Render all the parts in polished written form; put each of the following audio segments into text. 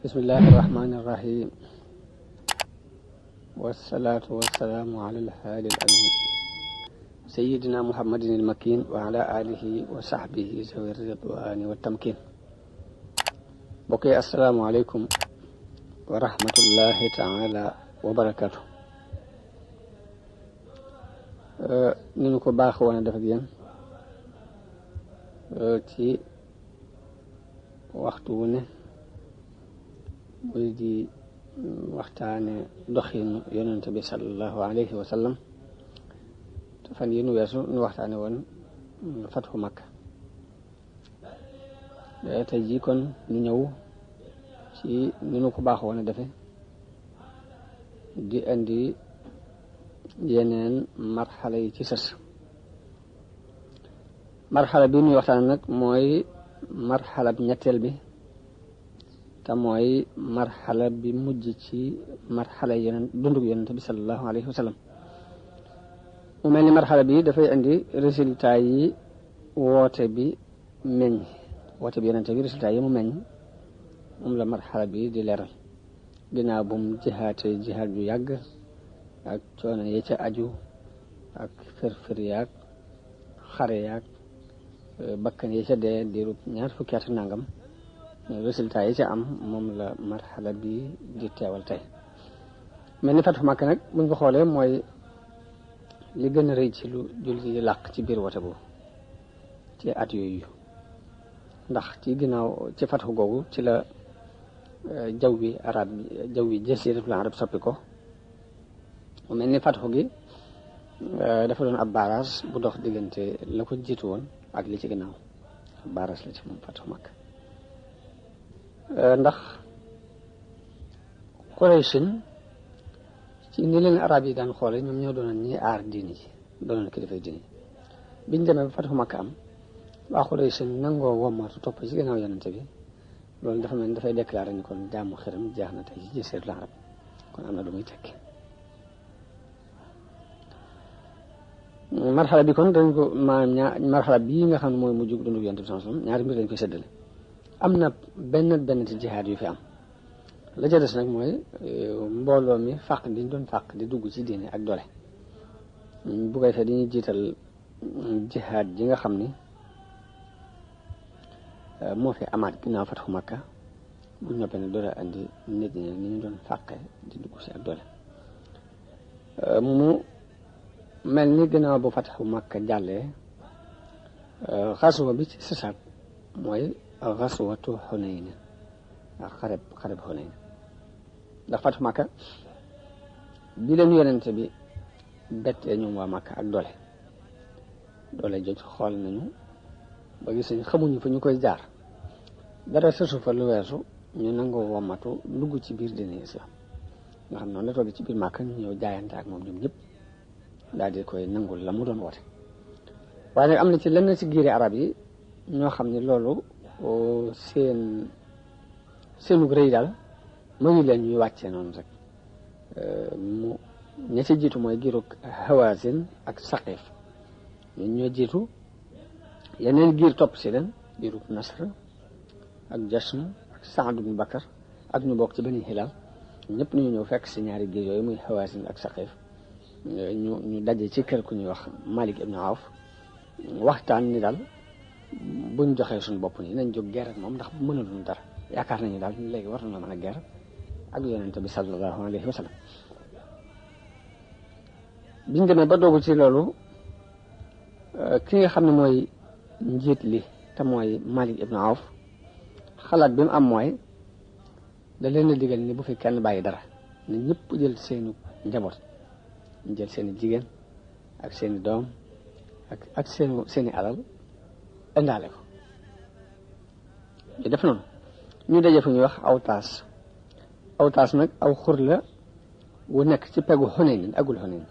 بسم الله الرحمن الرحيم والصلاة والسلام على الهادي الأمين سيدنا محمد المكين وعلى آله وصحبه ذوي الرضوان والتمكين. بقي السلام عليكم ورحمة الله تعالى وبركاته. ni ñu ko baax woon a def ak yéen ci waxtu wu ne muy di waxtaane doxinu yonent bi sallallahu alayhi wa sallam te fan yi nu weesu nu waxtaane woon fatxu Makka. tey jii kon ñu ñëw ci ni ñu ko baax woon a defe di indi yeneen marxala yi ci sës. marxala bi nuy waxtaan nag mooy marxala bi ñetteel bi te mooy marxala bi mujj ci marxala yeneen dundug yonent bi sallallahu alayhi wa sallam. mu mel ni marxala bi dafay indi résultat yi woote bi meññ, woote bi yonent bi résultat yi mu meññ moom la marxala bi di leeral ginnaaw bu mu jihaate jihaat ju yàgg ak coono yi ca aju ak fër-fër yaag xare yaag bakkan yi ca dee diirub ñaar fukki at nangam. résultat yi ca am moom la marxala bi di teewal tey. mel ni fatxu Makka nag buñ ko xoolee mooy li gën a rëy ci lu jullit yi làq ci biir wote boobu ci at yooyu, ndax ci ginnaaw ci fatxu googu ci la jaww bi arab jaww bi jasiiratul arab soppi ko. mu mel ni fatxu gi dafa doon ab baaraas bu dox diggante la ko jiitu woon ak li ci ginnaaw. baaraas la ci moom fatxu Makka, ndax Quraysin ci ni leen arab yi daan xoole ñoom ñoo doonoon ñi aar diini ji, doonoon kilifay diini. biñ demee ba fatxu Makka am waa Quraysin nangoo wommatu topp ci ginnaaw yonente bi, loolu dafa mel ni dafay déclaré ni kon jaamu xiram jeex na tey ci jasiiratul arab, kon am na lu muy tekki. marxala bi kon dañ ko maanaam marxala bii nga xam ne mooy mujj dundu yonent bi sallallahu alayhi wasallam ñaari mbir dañ koy séddale. am na benn ci jihaad yu fi am, la ca des nag mooy mbooloo mi fàq di doon fàq di dugg ci diine ak doole. bu koy fee dañuy jiital jihaad ji nga xam ni moo fi amaat ginnaaw fatxu Makka bu ñoppee ne doole andi nit ñi ni ñu doon fàqe di dugg ci ak doole. mu mel ni ginnaaw bu fatxu Makka jàllee xasuwa bi ci sësaat mooy xasuwatu Xunayn ak xareb Xunayn. ndax fatxu Makka bi leen yonente bi bettee ñoom waa Makka ak doole jot xool nañu ba gis nañ xamuñu fa ñu koy jaar, dara sësu fa lu weesu ñu nangoo womatu dugg ci biir diine islam. nga xam noonu la toog ci biir Makka ñu ñëw jaayante ak moom ñoom ñëpp daal di koy nangul la mu doon woote. waaye nag am na ci lenn ci giiri arab yi ñoo xam ne loolu seenu rëy daal mayu leen ñuy wàccee noonu rek. mu ña ci jiitu mooy giirug Hawazin ak Saqif, ñun ñoo jiitu, yeneen giir topp si leen giirug Nasr ak Jashm ak Saad ibn Bakar ak ñu bokk ci Bani Hilal. ñëpp ñu ñëw fekk si ñaari giir yooyu muy Hawazin ak Saqif. ñu daje ci kër ku ñuy wax Malik ibn Awf, waxtaan ni daal buñ joxee suñu bopp nii nañ jóg guerre ak moom ndax mënaluñ dara, yaakaar nañu daal léegi war nañoo mën a guerre ak yonente bi sallallahu alayhi wa sallam. biñ demee ba doogu ci loolu ki nga xam ne mooy njiit li te mooy Malik ibn Awf, xalaat bi mu am mooy da leen a digal ni bu fi kenn bàyyi dara, ne ñëpp jël seenu njaboot, ñu jël seeni jigéen ak seeni doom ak seeni alal indaale ko. ñu def noonu ñu daje fu ñuy wax Awtaas nag aw xur la wu nekk ci peggu Xunayn, agul Xunayn,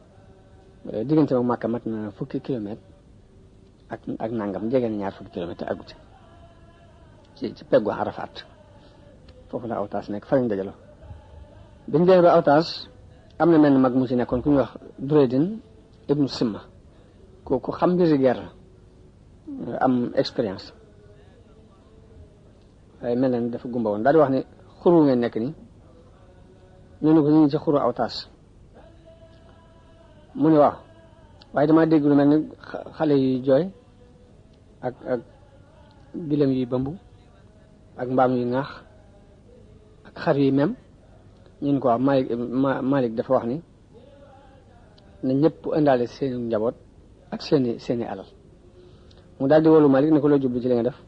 diggante ak Makka mat na fukki kilomètre ak nangam, jege na ñaar fukki kilomètre te agut ci peggu Arafat. foofu la Awtaas nekk, fa lañ dajaloo. biñ demee ba Awtaas am na mel mag mu ci nekkoon ku ñuy wax Duraydin ibnu Simma, ku xam mbiri guerre am expérience. waaye mel na ni dafa gumba woon daal di wax ne xuru ngeen nekk ni ñu ne ko ñu ngi ci xuru aw taas mu ne waaw waaye damaa dégg lu mel ni xale yi jooy ak bilam yi bëmb ak mbaam yi ŋaax ak xar yi mem ñu ne ko waaw Malik dafa wax ni na ñëpp indaale seeni njaboot ak seeni alal mu daal di wolu Malik ne ko loo jublu ci li nga def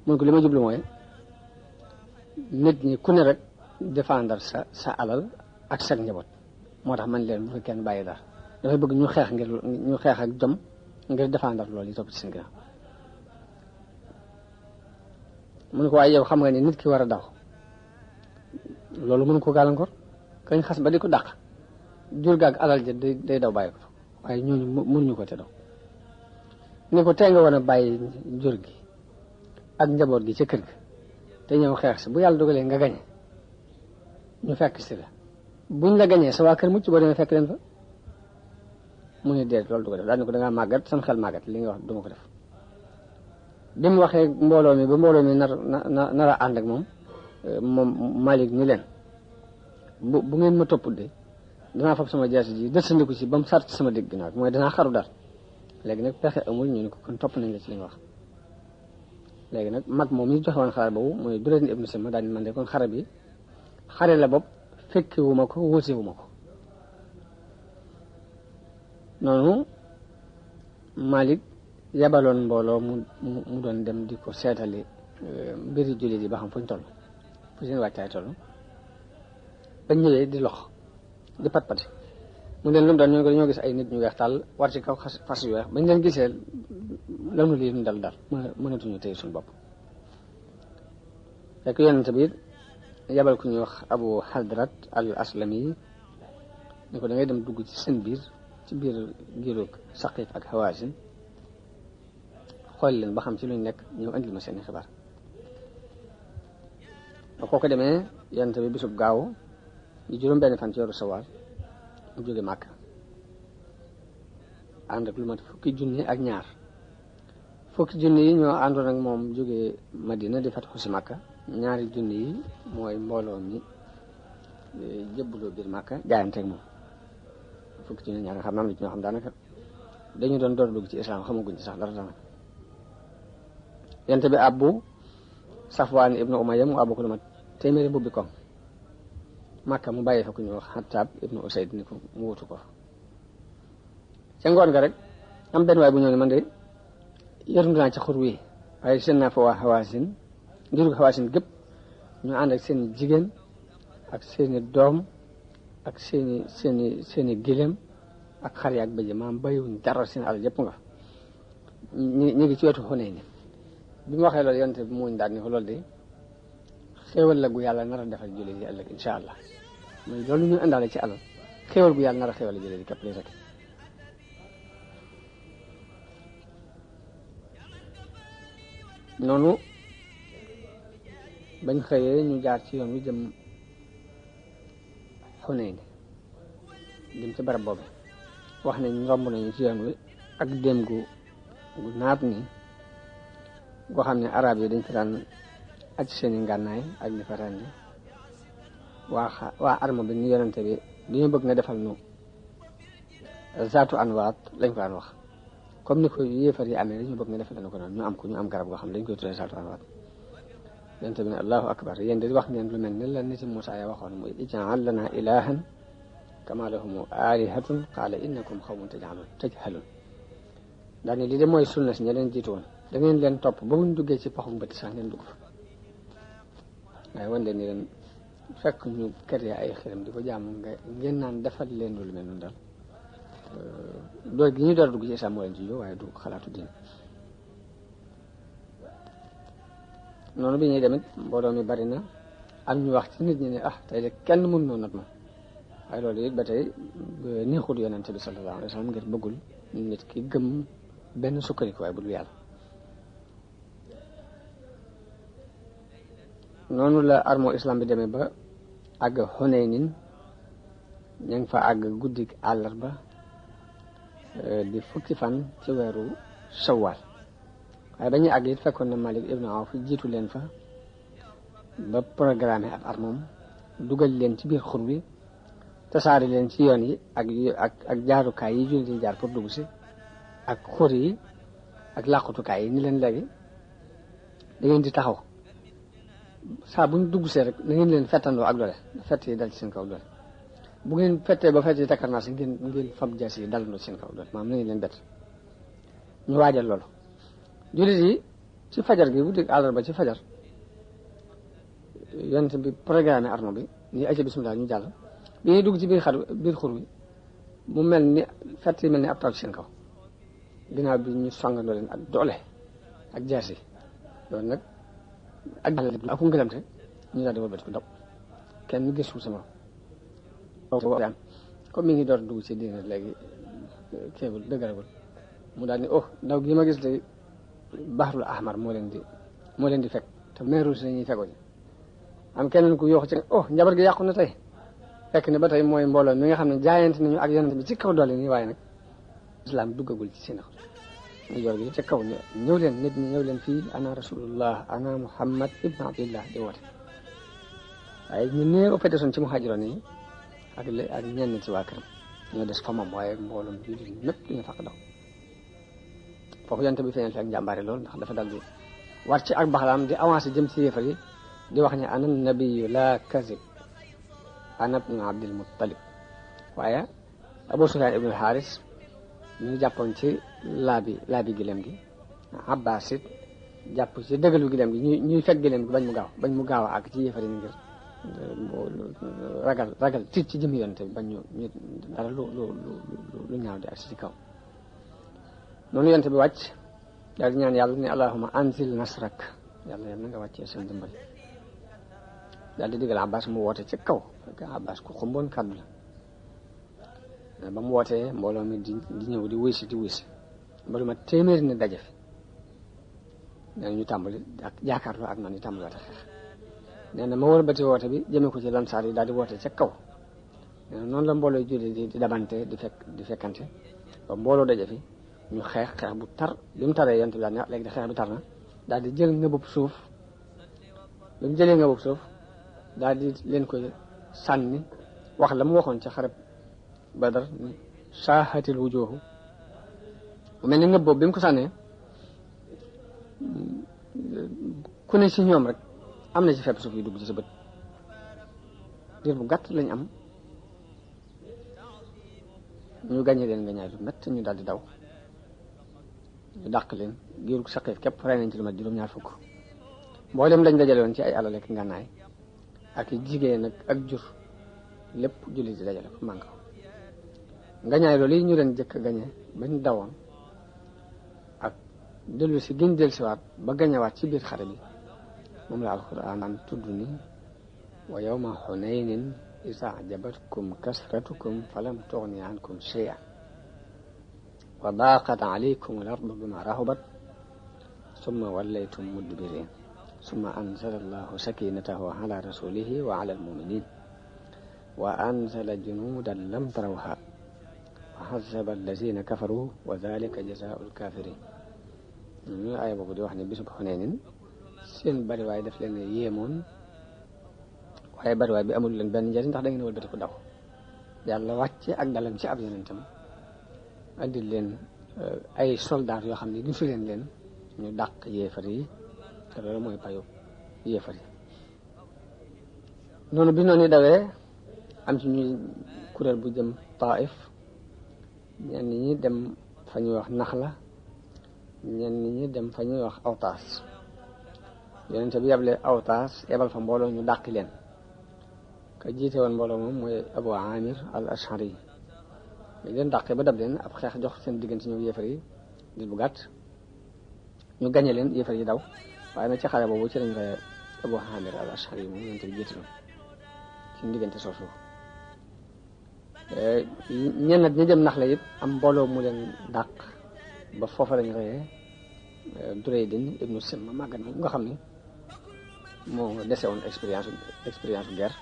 mun ko li ma jublu mooy nit ñi ku ne rek défendre sa alal ak sa njaboot moo tax man leen bu fi kenn bàyyi dara dafay bëgg ñu xeex ak jom ngir défendre loolu yi topp ci seen ginnaaw mun ko waaye yow xam nga ni nit ki war a daw loolu mën ko gàllankoor kañ xas ba di ko dàq jur gaag alal ja day daw bàyyi ko waaye ñooñu mënuñu ko te daw ni ko tey nga war a bàyyi jur gi ak njaboot gi ca kër gi te ñëw xeex si bu yàlla dogalee nga gañe ñu fekk si la buñ la gañee sa waa kër mucc boo demee fekk leen fa mu ne déet loolu du ko def daal ni ko dangaa màggat sam xel màggat li nga wax duma ko def bi mu waxee mbooloo mi ba mbooloo mi nar a ànd ak moom Malik ni leen bu ngeen ma topp de danaa fab sama jaasi ji dësandiku ci ba mu sart sama dégg ginnaaw mooy danaa xaru dar léegi nag pexe amul ñu ne ko kon topp nañ la ci li nga wax léegi nag mag moom ñu joxe woon xare boobu mooy Durayd ibn Simma daal di man de kon xare bi xare la bopp fekkewu ma ko wóosewu ma ko noonu Malik yabaloon mbooloo mu doon dem di ko seetali mbiri jullit yi ba xam fuñ toll fu seen wàccaay toll bañ ñëwee di lox di pat-pati mu leen lu mu doon ñoo gis ay nit ñu weex tàll war ci kaw fas yu weex bañ leen gisee lanu lii nu dal mënatuñu tey suñu bopp fekk yonent bi yabal ku ñuy wax Abu Hadrat al Aslami yi ni ko da ngay dem dugg ci seen biir ci biir giiru Saqif ak Hawazin xool leen ba xam ci luñ nekk ñëw andil ma seeni xibaar ba kooku demee yonent bi bisub gaaw di juróom benn fan ci weeru Sawaal mu jóge Màkka ànd ak lu mat fukki junni ak ñaar fukki junni yi ñoo àndoon ak moom jóge Madina di fatxu si Màkka ñaari junni yi mooy mbooloo mi jëbbaloo biir Màkka jaayanteeg moom fukki junni ñaar nga xam ne am na ci ñoo xam daanaka dañu doon door dugg ci islam xamaguñ ci sax dara daanaka yonent bi abbu Safwaan ibnu Umayya mu abbu ko lu mat téeméeri mbubbi koŋ Màkka mu bàyyi fa ku ñu wax Xattaab ibnu Usayd ni ko mu wutu ko ca ngoon nga rek am benn waay bu ñëw ne man de yërndu naa ci xur wi waaye seen naa fa waa Hawaasin ngirug Hawaasin gépp ñu ànd ak seen jigéen ak seeni doom ak seeni gileem ak xar yaak bëj maam bàyyiwuñ dara seen alal yëpp nga fa ñu ngi ci wetu Xunayn bi mu waxee loolu yonent bi muuñ daal ni ko loolu de xéewal la gu yàlla nar a defal jullit yi ëllëg incha allah mooy loolu ñu indaale ci alal xéewal gu yàlla nar a xéewal jullit yi képp li rek noonu bañ xëyee ñu jaar ci yoon wi jëm Xunayn dem ci barab boobu wax nañ romb nañu ci yoon wi ak dem gu naat nii goo xam ne arab yi dañ fi daan aj seeni ngànnaay ak di fa rendi waa arma bi ni yonente bi dañu bëgg nga defal nu zaatu anwaat lañ ko daan wax comme ni ko yéefar yi amee dañu bëgg nga defal ko noonu ñu am garab goo xam ne dañ koy tuddee zaatu anwaat yonente bi ne allahu akbar yéen di wax ngeen lu mel ni la niti Muusaa ya waxoon muy ij'al lana ilahan kama lahum alihatun qaala innakum xawmun tajhalun daal ne lii de mooy sunna si ña leen jiitu woon da ngeen leen topp ba muñ duggee ci paxum bët sax ngeen dugg fa waaye wan leen ni leen fekk ñu kër ya ay xiram di ko jaamu ngeen naan defal leen lu mel noonu daal door gi ñu door dugg ci islam moo leen ci jóg waaye du xalaatu diin noonu bi ñuy demit mbooloo mi bari na am ñu wax ci nit ñi ne tey de kenn mën noo not ma waaye loolu it ba tey neexul yonente bi sallallahu alayhi wa sallam ngir bëggul nit ki gëm benn sukkandiku waaye bu dul yàlla noonu la armoo islam bi demee ba àgg Xunaynin ña ngi fa àgg guddi àllarba di fukki fan ci weeru Shawwal waaye ba ñuy àgg it fekkoon na Malik ibnu Awf jiitu leen fa ba programme ab armom dugal leen ci biir xur bi tasaare leen ci yoon yi ak jaarukaay yi jullit yi jaar pour dugg si ak xur yi ak làqutukaay yi ni leen léegi da ngeen di taxaw saa buñ dugg see rek na ngeen leen fettandoo ak doole fett yi dal ci seen kaw doole bu ngeen fettee ba fett yi takkar naa si ngeen fab jaas yi dalandoo ci seen kaw doole maanaam na ngeen leen bett ñu waajal loolu jullit yi ci fajar gi bu dégg àllarba ci fajar yonent bi programme arme bi nii ayca bismillah ñu jàll bi ñuy dugg ci biir xur bi mu mel ni fett yi mel ni ab taw ci seen kaw ginnaaw bi ñu songandoo leen ak doole ak jaas yi loolu nag ak ku ngëlamte ñu daal di wëlbati ko daw kenn gisul sama comme mi ngi door dugg ci diine léegi kéegul dëgëragul mu daal ni daw gi ma gis de Bahrul Ahmar moo leen di fekk te meeru si lañuy fegoo ji am keneen ku yooxu ci njabar gi yàqu na tey fekk ne ba tey mooy mbooloo mi nga xam ne jaayante nañu ak yonent bi ci kaw doole nii waaye nag islam duggagul ci seen xol ñu yor gi ci kaw ne ñëw leen nit ñi ñëw leen fii ana rasulullah ana muhammad ibn abdillah di woote waaye ñu néew ëppate son ci muhaajiroon yi ak ñenn ci waa këram ñoo des fa moom waaye mbooloom jullit ñëpp duñu fàq daw foofu yonent bi feeñal fi ak njàmbaare loolu ndax dafa dal di war ci ak baxlaam di avancé jëm ci yéefar yi di wax ne ana nabiyu la kazib ana ibnu abdil muttalib waaye Abu Sufyaan ibnu Haaris ñu ngi jàppoon ci laabi gileem gi Abbaas it jàpp ci dëggalu gileem gi ñuy fekk gileem gi bañ mu gaaw a àgg ci yéefar yi ngir ragal tiit ci jëmi yonent bi bañ ñu dara lu ñaaw di ak ci kaw noonu yonent bi wàcc daal di ñaan yàlla ne allahumma anzil nasrak yàlla na nga wàccee seen dimbal daal di digal Abbas mu woote ci kaw fekk Abbas ku xumboon kàddu la ba mu wootee mbooloo mi di ñëw di wuy si mbalu ma téeméeri ne daje fi nee na ñu tàmbali ak jaakaarloo ak noonu ñu tàmbali waate xeex nee na ma wëlbati woote bi jëmee ko ci lansaar yi daal di woote ca kaw nee na noonu la mbooloo julli di dabante di fekkante ba mbooloo daje fi ñu xeex bu tar bi mu taree yonent bi daal ne léegi de xeex bi tar na daal di jël ngëbub suuf bi mu jëlee ngëbub suuf daal di leen koy sànni wax la mu waxoon ca xareb Badar ni saahatil wujuhu mu mel ni ngëb boobu bi mu ko sànnee ku ne ci ñoom rek am na ci fepp suuf yu dugg ci sa bët diir bu gàtt lañ am ñu gàññe leen nga ñaay lu mett ñu daal di daw ñu dàq leen giirug Saqiif képp rey nañ ci lu mat juróom-ñaar fukk mboolem lañ dajale woon ci ay alal ak ngànnaay ak jigéen ak jur lépp jullit di dajale ko mànk ngañaay loolu yi ñu leen jëkk gañe bañ dawoon ak dellu si gën del siwaat ba gañewaat ci biir xare bi moom la alquran tudd ni wa yawma xunaynin isa ajabatkum kasratukum falam tughni ankum shay'an wa daqat alaykum al-ardu bima rahabat summa wallaytum mudbirin summa anzala allahu sakinatahu ala rasulihi wa ala al-muminin wa anzala junudan lam tarawha wa hazaba allazina kafaru wa dhalika jazaa'u al-kafirin ñu ay boobu di wax ne bisub Xunaynin seen bariwaay daf leen yéemoon waaye bariwaay bi amul leen benn njëriñ ndax da ngeen wëlbati ko daw yàlla wàcce ak dalam ci ab yonentam andil leen ay soldaar yoo xam ne gisu leen ñu dàq yéefar yi te loolu mooy payu yéefar yi noonu bi noonu dawee am ci ñuy kuréel bu jëm Taif ñenn ñi dem fa ñuy wax Naxla ñenn ñi dem fa ñuy wax Awtaas yonente bi yable Awtaas yebal fa mbooloo ñu dàqi leen ka jiite woon mbooloo moom mooy Abu Amir al Ashari yi leen dàqee ba dab leen ab xeex jox seen diggante ñoom yéefar yi di bu gàtt ñu gañe leen yéefar yi daw waaye nag ci xare boobu ci lañ rey Abu Amir al Ashari yi moom yonente bi jiite ci diggante soosu ñenn ñi dem Naxla it am mbooloo mu leen dàq ba foofa lañ reyee Duraydin ibnu Simma màggat moom nga xam ni moo dese woon expérience guerre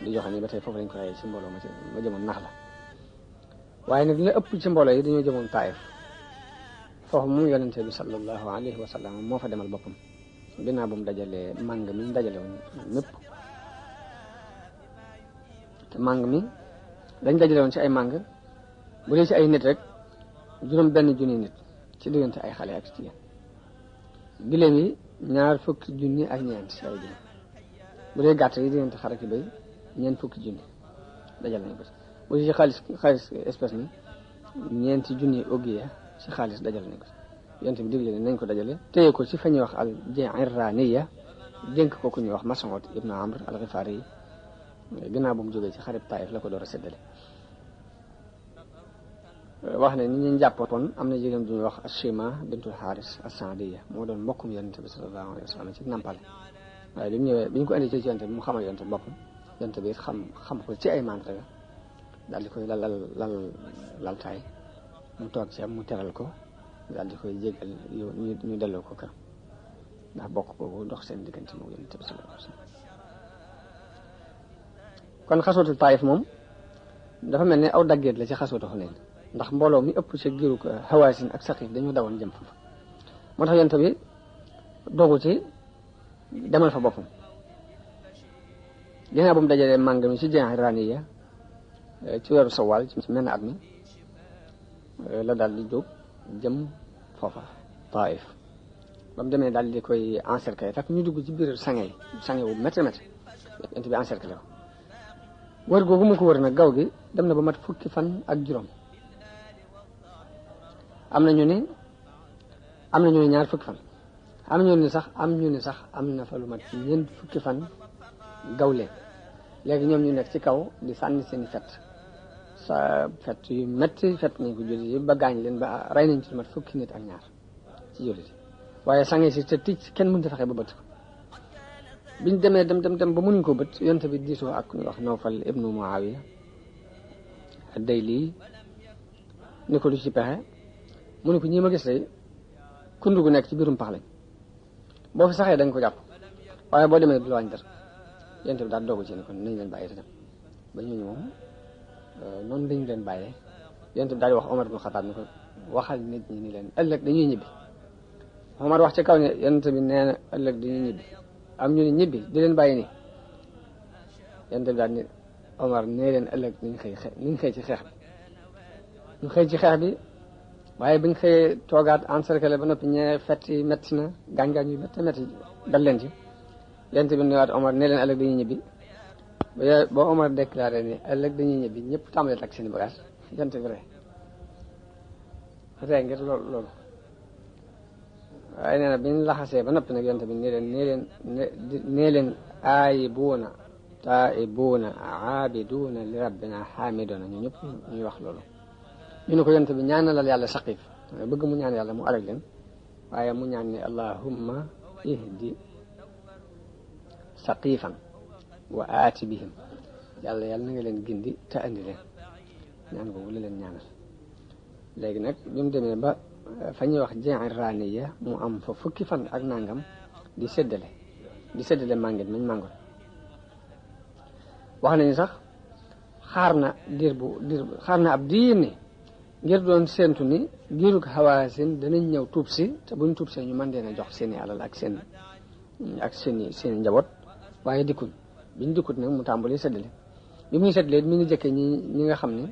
di joxe ni ba tey foofu lañ ko reyee ci mbooloo ma jëmoon Naxla waaye nag la ëpp ci mbooloo yi dañoo jëmoon Taif foofu moom yonente bi sallallahu alayhi wa sallam moo fa demal boppam ginnaaw bu mu dajalee màng mi ñu dajale woon mépp te màng mi dañ dajale woon ci ay màng bu dee ci ay nit rek juróom benn junni nit ci diggante ay xale ak jigéen giléem yi 20 junni ak ñeent ci ay giléem bu dee gàtt yi diggante xar ak béy 40 junni dajale nañ ko bu dee ci xaalis espèce ni 4 junni ogiya ci xaalis dajale nañ ko yonent bi digle ne nañ ko dajale téye ko ci fa ñuy wax al Ji'raniya dénk ko ku ñuy wax Mas'ud ibnu Amr al-Ghifari yi ginnaaw bu mu jógee ci xarib Taif la ko door a séddale wax ne ni ñu jàppoon am na jigéen bu ñuy wax Ashima bintul Haris as-Saadiya moo doon mbokkum yonent bi sallallahu alayhi wa sallam ci nampal waaye bi mu ñëwee bi ñu ko indi ci yonent bi mu xamal yonent bi boppam yonent bi xam ko ci ay mandarga daal di koy laltaay mu toog ci am mu teral ko daal di koy jégal ñu delloo ko këram ndax bokk boobu dox seen diggante moom yonent bi sallallahu alayhi wa sallam kon xasootu Taif moom dafa mel ne aw daggeet la ci xasootu Xunayn ndax mbooloo mi ëpp ci giru ko Hawaasin ak Saqiif dañoo dawoon jëm fa moo tax yonent bi dogu ci demal fa boppam ginnaaw bu mu dajalee màng mi ci Ji'raniya ci weeru Sawaal ci menn at mi la daal di jóg jëm foofa Taif ba mu demee daal di koy encercler fekk ñu dugg ci biir sange wu métti yonent bi encercler ko wër googu mu ko wër nag gaw gi dem na ba mat 10 fan ak juróom am na ñu ne 20 fan am ñu ne sax am na fa lu mat 40 fan gaw leen léegi ñoom ñu nekk ci kaw di sànni seeni fet yu métti fet nañ ko jullit yi ba gaañ leen ba rey nañ ci lu mat 10 nit ak ñaar ci jullit yi waaye sange si te ticc kenn mënut a fexe ba bët ko biñ demee dem ba mënuñ ko bët yonent bi diisoo ak ñu wax Nawfal ibnu Muawiya ad-Dayli ni ko du ci pexe mu ne ko ñii ma gis lay kundu gu nekk ci biirum pax lañ boo fi saxee dañ ko jàpp waaye boo demee du la wàññi dara yonent bi daal doogu ci ne kon nañ leen bàyyi te dem ba ñooñu moom noonu lañ leen bàyyee yonent bi daal di wax Omar ibn Khattab ni ko waxal nit ñi ni leen ëllëg dañuy ñibbi Omar wax ci kaw ne yonent bi nee na ëllëg dañuy ñibbi am ñu ne ñibbi di leen bàyyi nii yonent bi daal ni Omar nee leen ëllëg niñ xëy ci xeex bi ñu xëy ci xeex bi waaye biñ xëyee toogaat encercler ba noppi ñee fetti metti na gaañ-gaañ yu metti dal leen ci yonent bi newaat Omar nee leen ëllëg dañuy ñibbi ba Omar déclaré ni ëllëg dañuy ñibbi ñëpp tàmbalee takk seen bagage yonent bi ree ngir loolu waaye nee na biñ laxasee ba noppi nag yonent bi nee leen aayibuuna taa'ibuuna aabiduuna li rabbina xaamiduuna ñu ñëpp ñuy wax loolu ñu ne ko yonent bi ñaanalal yàlla Saqiif bëgg mu ñaan yàlla mu alag leen waaye mu ñaan ni allahumma ihdi Saqiifan wa aati bihim yàlla na nga leen gindi te andi leen ñaan boobu la leen ñaanal léegi nag bi mu demee ba fa ñuy wax Ji'raniya mu am fa 10 fan ak nangam di séddale màngit mañ màngoon wax nañu sax xaar na ab diir ni ngir doon séentu ni giirug Hawaasin danañ ñëw tuub si te buñ tuub see ñu mën leen a jox seeni alal ak seeni njaboot waaye biñ dikkut nag mu tàmbali séddale bi muy séddale mi ngi jëkke ñi nga xam ne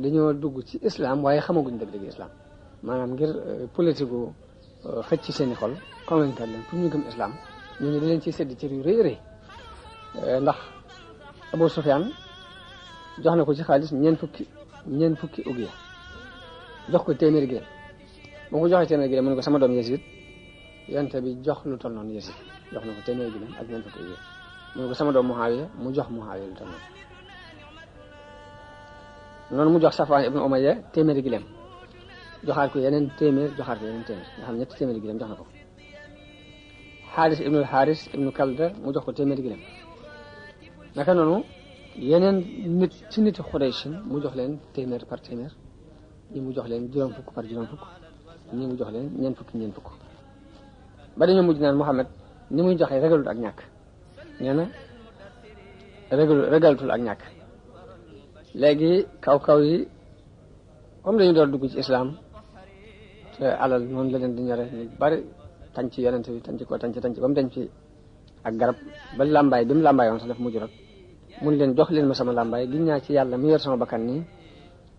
dañoo dugg ci islam waaye xamaguñ dëgg-dëgg islam maanaam ngir politique xëcc ci seeni xol convaincre leen pour ñu gëm islam ñooñu da leen ciy sédd cër yu rëy rëy ndax Abu Sufyaan jox na ko ci xaalis ñeent fukki ugiya jox ko téeméeri giléem bu ko joxee téeméeri giléem mu ne ko sama doom Yazid yonent bi jox lu toll noonu Yazid jox na ko téeméeri giléem ak ñeent fukki ugiya mu ne ko sama doom Muawiya mu jox Muawiya lu toll noonu mu jox Safwaan ibnu Umayya téeméeri giléem joxaat ko yeneen téeméer nga xam 3 téeméeri giléem jox na ko Xaaris ibnul Xaaris ibnu Kalda mu jox ko téeméeri giléem naka noonu yeneen nit ci niti Xuraysh mu jox leen téeméer par téeméer ñi mu jox leen juróom fukk par juróom fukk ñi mu jox leen ñeent fukk ba dañoo mujj naan Muhammad ni muy joxee regalut ak ñàkk nee na regalatul ak ñàkk léegi kaw yi comme dañu door dugg ci islam te alal noonu la leen di ñore ñu bari tànc yonent bi tànc ko tànc ba mu dañ fi ak garab ba làmbaay bi mu làmbaay woon sax daf mujj rot mun leen jox leen ma sama làmbaay giñ naa ci yàlla mi yor sama bakkan nii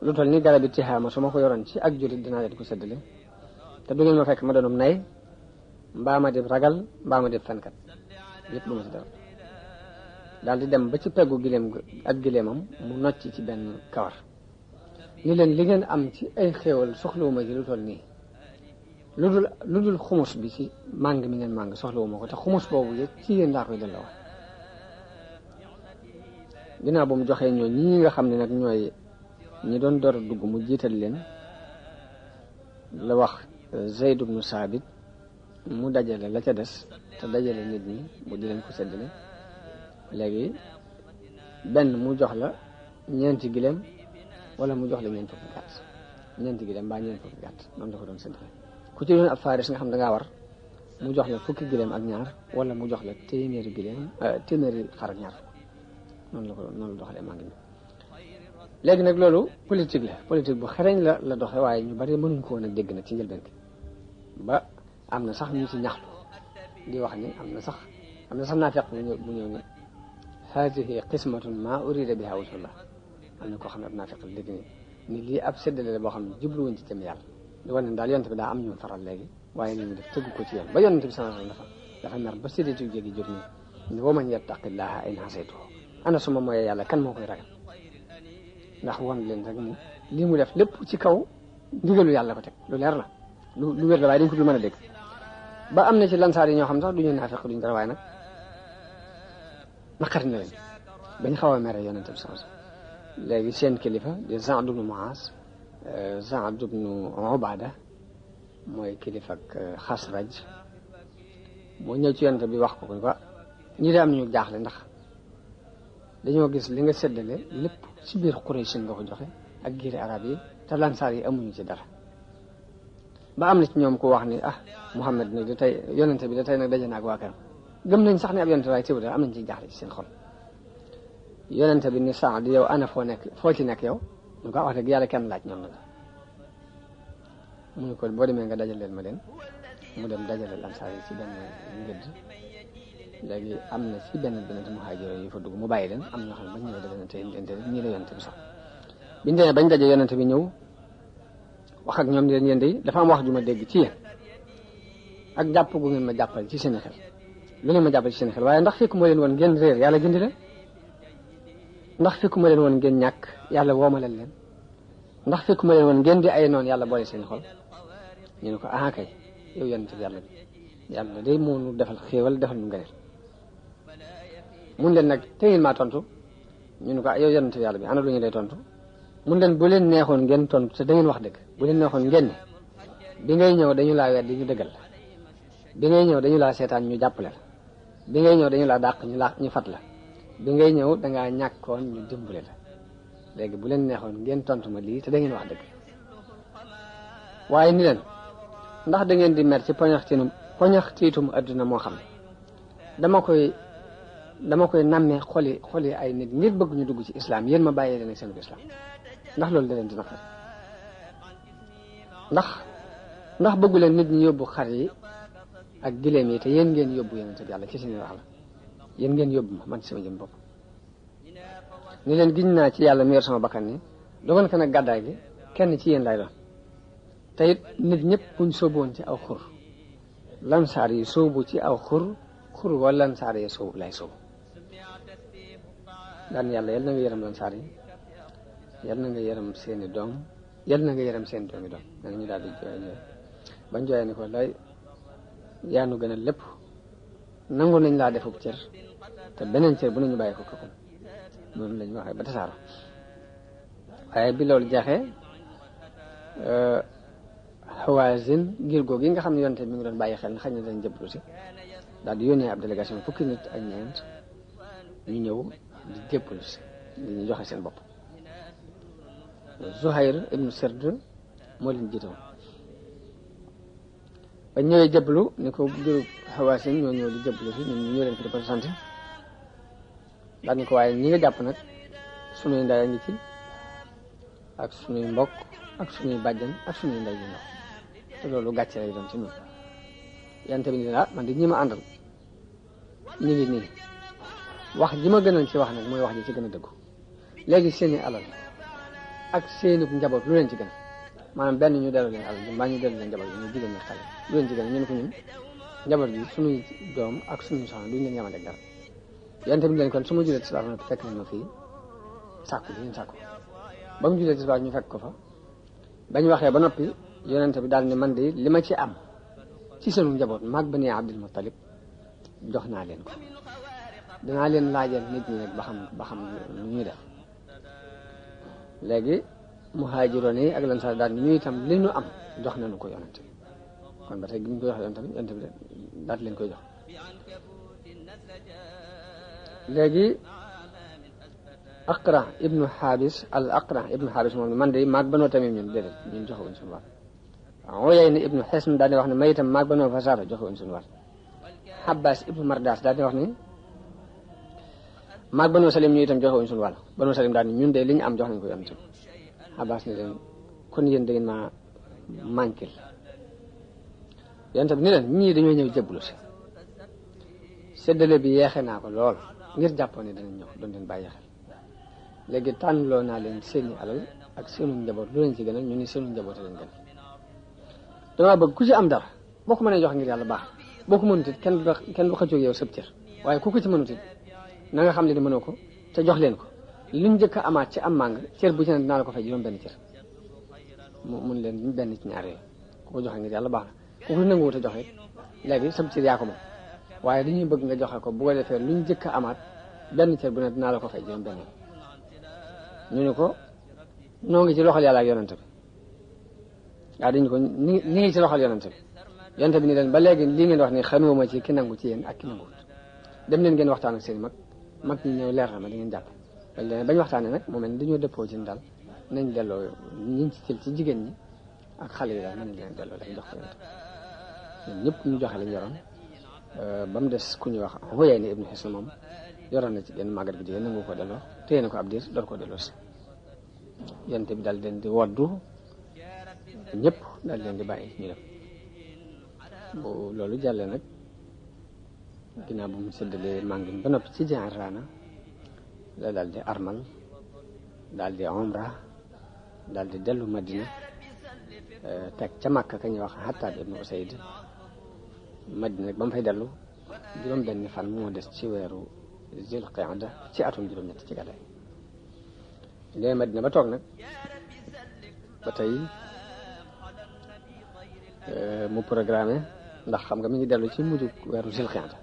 lu toll ni garab bi tixaama su ma ko yoroon ci ak jurit dinaa leen ko séddale te du ngeen ma fekk ma doonum nay mbaa ma def ragal mbaa ma def fenkat yëpp du ma ci dara daal di dem ba ci peggu gileem ak gileemam mu nocc ci benn kawar ni leen li ngeen am ci ay xéewal soxlawuma ci lu toll nii lu dul xumus bi ci màng mi ngeen màng soxlawuma ko te xumus boobu yëpp ci yéen laa koy delloo ginnaaw bu mu joxee ñoo ñi nga xam ne nag ñooy ñi doon door a dugg mu jiital leen la wax Zayd ibnu Saabit mu dajale la ca des te dajale nit ñi mu di leen ko séddale léegi benn mu jox la ñeenti gileem wala mu jox la ñeent fukki gàtt ñeenti gileem mbaa ñeent fukki gàtt noonu la ko doon séddale ku ci doon ab faaris nga xam da ngaa war mu jox la fukki gileem ak ñaar wala mu jox la téeméeri gileem téeméeri xar ak ñaar noonu la doxalee maa ngi nii léegi nag loolu politique bu xereñ la doxe waaye ñu bari mënuñ ko woon a dégg nag ci njëlbeen ba am na sax ñu ci ñaxtu di wax ni am na sax naafeq bu ñëw ne haadihi qismatun ma urida biha wajhullah am na koo xam ne ab naafeq léegi ni lii ab séddale la boo xam ne jubluwuñ ci jëm yàlla di wane ne daal yonent bi daa am ñu faral léegi waaye li ñu def tëgg ko ci yoon ba yonent bi sallallahu alayhi wasallam dafa mer ba séddatu jéegi jóg ni wa man yattaqillaha in hasaytuhu ana suma mooyee yàlla kan moo koy ragal ndax won leen rek ni lii mu def lépp ci kaw ndigalu yàlla ko teg lu leer la lu wér la waaye dañ ko dul mën a dégg ba am na ci lansaar yi ñoo xam sax duñu naafeq duñu dara waaye nag naqari na leen bañ xaw a mere yonent bi sallallahu alayhi wasallam léegi seen kilifa di Sa'd ibn Mu'az Sa'd ibn Ubaada mooy kilifa ak Xasraj moo ñëw ci yonent bi wax ko ko ñi de am nañu jaaxle ndax dañoo gis li nga séddale lépp ci biir Quraysh nga ko joxe ak giiri arab yi te lansaar yi amuñu ci dara ba am na ci ñoom ko wax ni Muhammad nag da tey yonente bi da tey nag daje na ak waa këram gëm nañ sax ne ab yonente waaye teew da am nañ ci jaaxle ci seen xol yonente bi ni Saad yow ana foo ci nekk yow ñu ko wax dëgg yàlla kenn laaj ñoom nag mu ne ko boo demee nga dajaleel ma leen mu dem dajale lansaar yi ci benn ngëdd léegi am na ci benn muhaajiro yu fa dugg mu bàyyi leen am ñoo xam ne bañ ñëwee da leen te ñii la yonente bi sax biñu demee bañ daje yonente bi ñëw wax ak ñoom ni leen yéen de dafa am wax ju ma dégg ci yéen ak jàpp gu ngeen ma jàppal ci seen xel lu ngeen ma jàppal ci seen xel waaye ndax fekku ma leen woon ngeen réer yàlla gindi leen ndax fekku ma leen woon ngeen ñàkk yàlla woomalal leen ndax fekku ma leen woon ngeen di ay noonu yàlla boole seen xol ñu ne ko kay yow yonente bi yàlla day moo nu defal xéewal defal nu ngëneel mun leen nag te ngeen maa tontu ñu ne ko yow yonente bi yàlla bi ana lu ñu lay tontu mun leen bu leen neexoon ngeen tontu te da ngeen wax dëgg bu leen neexoon ngeen ne bi ngay ñëw dañu laa weddi ñu dëggal la bi ngay ñëw dañu laa seetaan ñu jàppale la bi ngay ñëw dañu laa dàq ñu fat la bi ngay ñëw dangaa ñàkkoon ñu dimbale la léegi bu leen neexoon ngeen tontu ma lii te da ngeen wax dëgg waaye ni leen ndax da ngeen di mer ci poñaxtiitum adduna moo xam ne dama koy nammee xoli ay nit ngir bëgg ñu dugg ci islam yéen ma bàyyee leen ak seen islam ndax loolu da leen di naqari ndax bëggu leen nit ñi yóbbu xar yi ak gileem yi te yéen ngeen yóbbu yonent bi yàlla ci seen wax la yéen ngeen yóbbu ma man ci sama jëm bopp ni leen giñ naa ci yàlla mi yor sama bakkan ni dogon ko nag gàddaay gi kenn ci yéen lay doon te it nit ñëpp buñ sóoboon ci aw xur lansaar yi sóobu ci aw xur wala lansaar yi sóobu lay sóobu daan yàlla yal na nga yërëm lansaar yi yal na nga yërëm seeni doom yal na nga yërëm seen doomi doom nag ñu daal di jooy bañ jooyee ni ko lay yaanu gën a lépp nangu nañ laa defub cër te beneen cër bu nañu bàyyi ko kakum noonu lañ waxee ba tasaaro waaye bi loolu jeexee Hawazin ngir googu yi nga xam ne yonte mi ngi doon bàyyi xel na xëy na dañ jëblu si daal di yónnee ab délégation fukki nit ak ñeent ñu ñëw di jëblu si di ñu joxe seen bopp Zuhayr ibnu Sird moo leen jiite woon ba ñëwee jëblu ni ko groupe Hawazin ñoo ñëw di jëblu si ñun ñoo leen fi représenté daal ni ko waaye ñi nga jàpp nag sunuy ndey a ngi ci ak sunuy mbokk ak sunuy bàjjan ak sunuy ndey yu ndaw te loolu gàcce lay doon ci ñun yonent bi ne man di ñi ma àndal ñu ngi nii wax ji ma gënal ci wax nag mooy wax ji ci gën a dëggu léegi seeni alal ak seeni njaboot lu leen ci gën maanaam benn ñu delloo leen alal ji mbaa ñu delloo leen njaboot bi ñu jigéen ñi xale lu leen ci gën ñun ko ñun njaboot bi suñuy doom ak suñuy soxna duñ leen yemale ak dara yonent bi leen kon su ma julee tisbaar na fekk nañ ma fii sàkku li ñu sàkku ba mu julee tisbaar ñu fekk ko fa bañ waxee ba noppi yonent bi daal ne man de li ma ci am ci sunu njaboot maag Bani Abdul Muttalib jox naa leen ko danaa leen laajal nit ñi rek ba xam lu ñuy def léegi muhaajiroon yi ak lansaar daal ñu itam li ñu am jox nañu ko yonent bi kon ba tey gi ñu ko jox yonent bi daal leen koy jox léegi Aqra ibnu Xaabis moom ne man de maag Banoo Tamim ñun déedéet ñun joxewuñ suñu wàll Uyayna ibnu Xisn daal di wax ne may itam maag Banoo Fasaara joxewuñ suñu wàll Abbas ibnu Mardas daal di wax ne maag Banoo Salim ñu itam joxewuñ suñu wàll Banoo Salim daal ne ñun de li ñu am jox nañ ko yonent bi Abbas ne leen kon yéen da ngeen ma manquil yonent bi ne leen ñii dañoo ñëw jébbalu si séddale bi yeexe naa ko lool ngir jàppoon ne danañ ñëw doon leen bàyyi xel léegi tànnloo naa leen seeni alal ak seenu njaboot lu leen ci gënal ñu ni seenu njaboot leen gën damaa bëgg ku ci am dara boo ko mënee jox ngir yàlla baax boo ko mënut it kenn du xëccoo yow sëb cër waaye ku ko ci mënut it na nga xam ne mënoo ko te jox leen ko luñ njëkk a amaat ci am màng cër bu ci ne dinaa la ko fay juróom benn cër mun leen benn ci ñaar yooyu ku ko joxe ngir yàlla baax na ku ko nanguwut a joxe léegi sëb cër yaa ko moom waaye dañuy bëgg nga joxe ko bu ko defee luñ njëkk a amaat benn cër bu ne dinaa la ko fay juróom benn ñu ne ko noo ngi ci loxol yàlla ak yonent bi waaw dañu ko ni ngi ci loxol yonent bi yonent bi ni leen ba léegi lii ngeen wax ni xamewuma ci ki nangu ci yéen ak ki nanguwut dem leen ngeen waxtaan ak seen mag ñi ñëw leer na ma di ngeen jàpp bañ waxtaanee nag mu mel ni dañoo dëppoo ci daal nañ delloo ñi ci jël ci jigéen ñi ak xale yi daal mën nañ leen delloo dañ jox ko yonent ñoom ñëpp ñu joxe lañ yoroon ba mu des ku ñuy wax Uyayna ibnu Hisn moom yoroon na ci benn màggat bi jigéen nangu ko delloo téye na ko ab diir door ko delloo si yonent bi daal leen di woddu ñëpp daal leen di bàyyi ñu dem bu loolu jàllee nag ginnaaw bu mu séddalee màngin ba noppi ci Ji'rana la daal di armal daal di umra daal di dellu Madina teg ca Makka ka ñuy wax Hattaab ibnu Usayd Madina nag ba mu fay dellu juróom benn fan moo des ci weeru Zul Qa'da ci atum juróom-ñett ci gàddaay léegi Madina ba toog nag ba tey mu programme ndax xam nga mi ngi dellu ci mujj weeru Zul Qa'da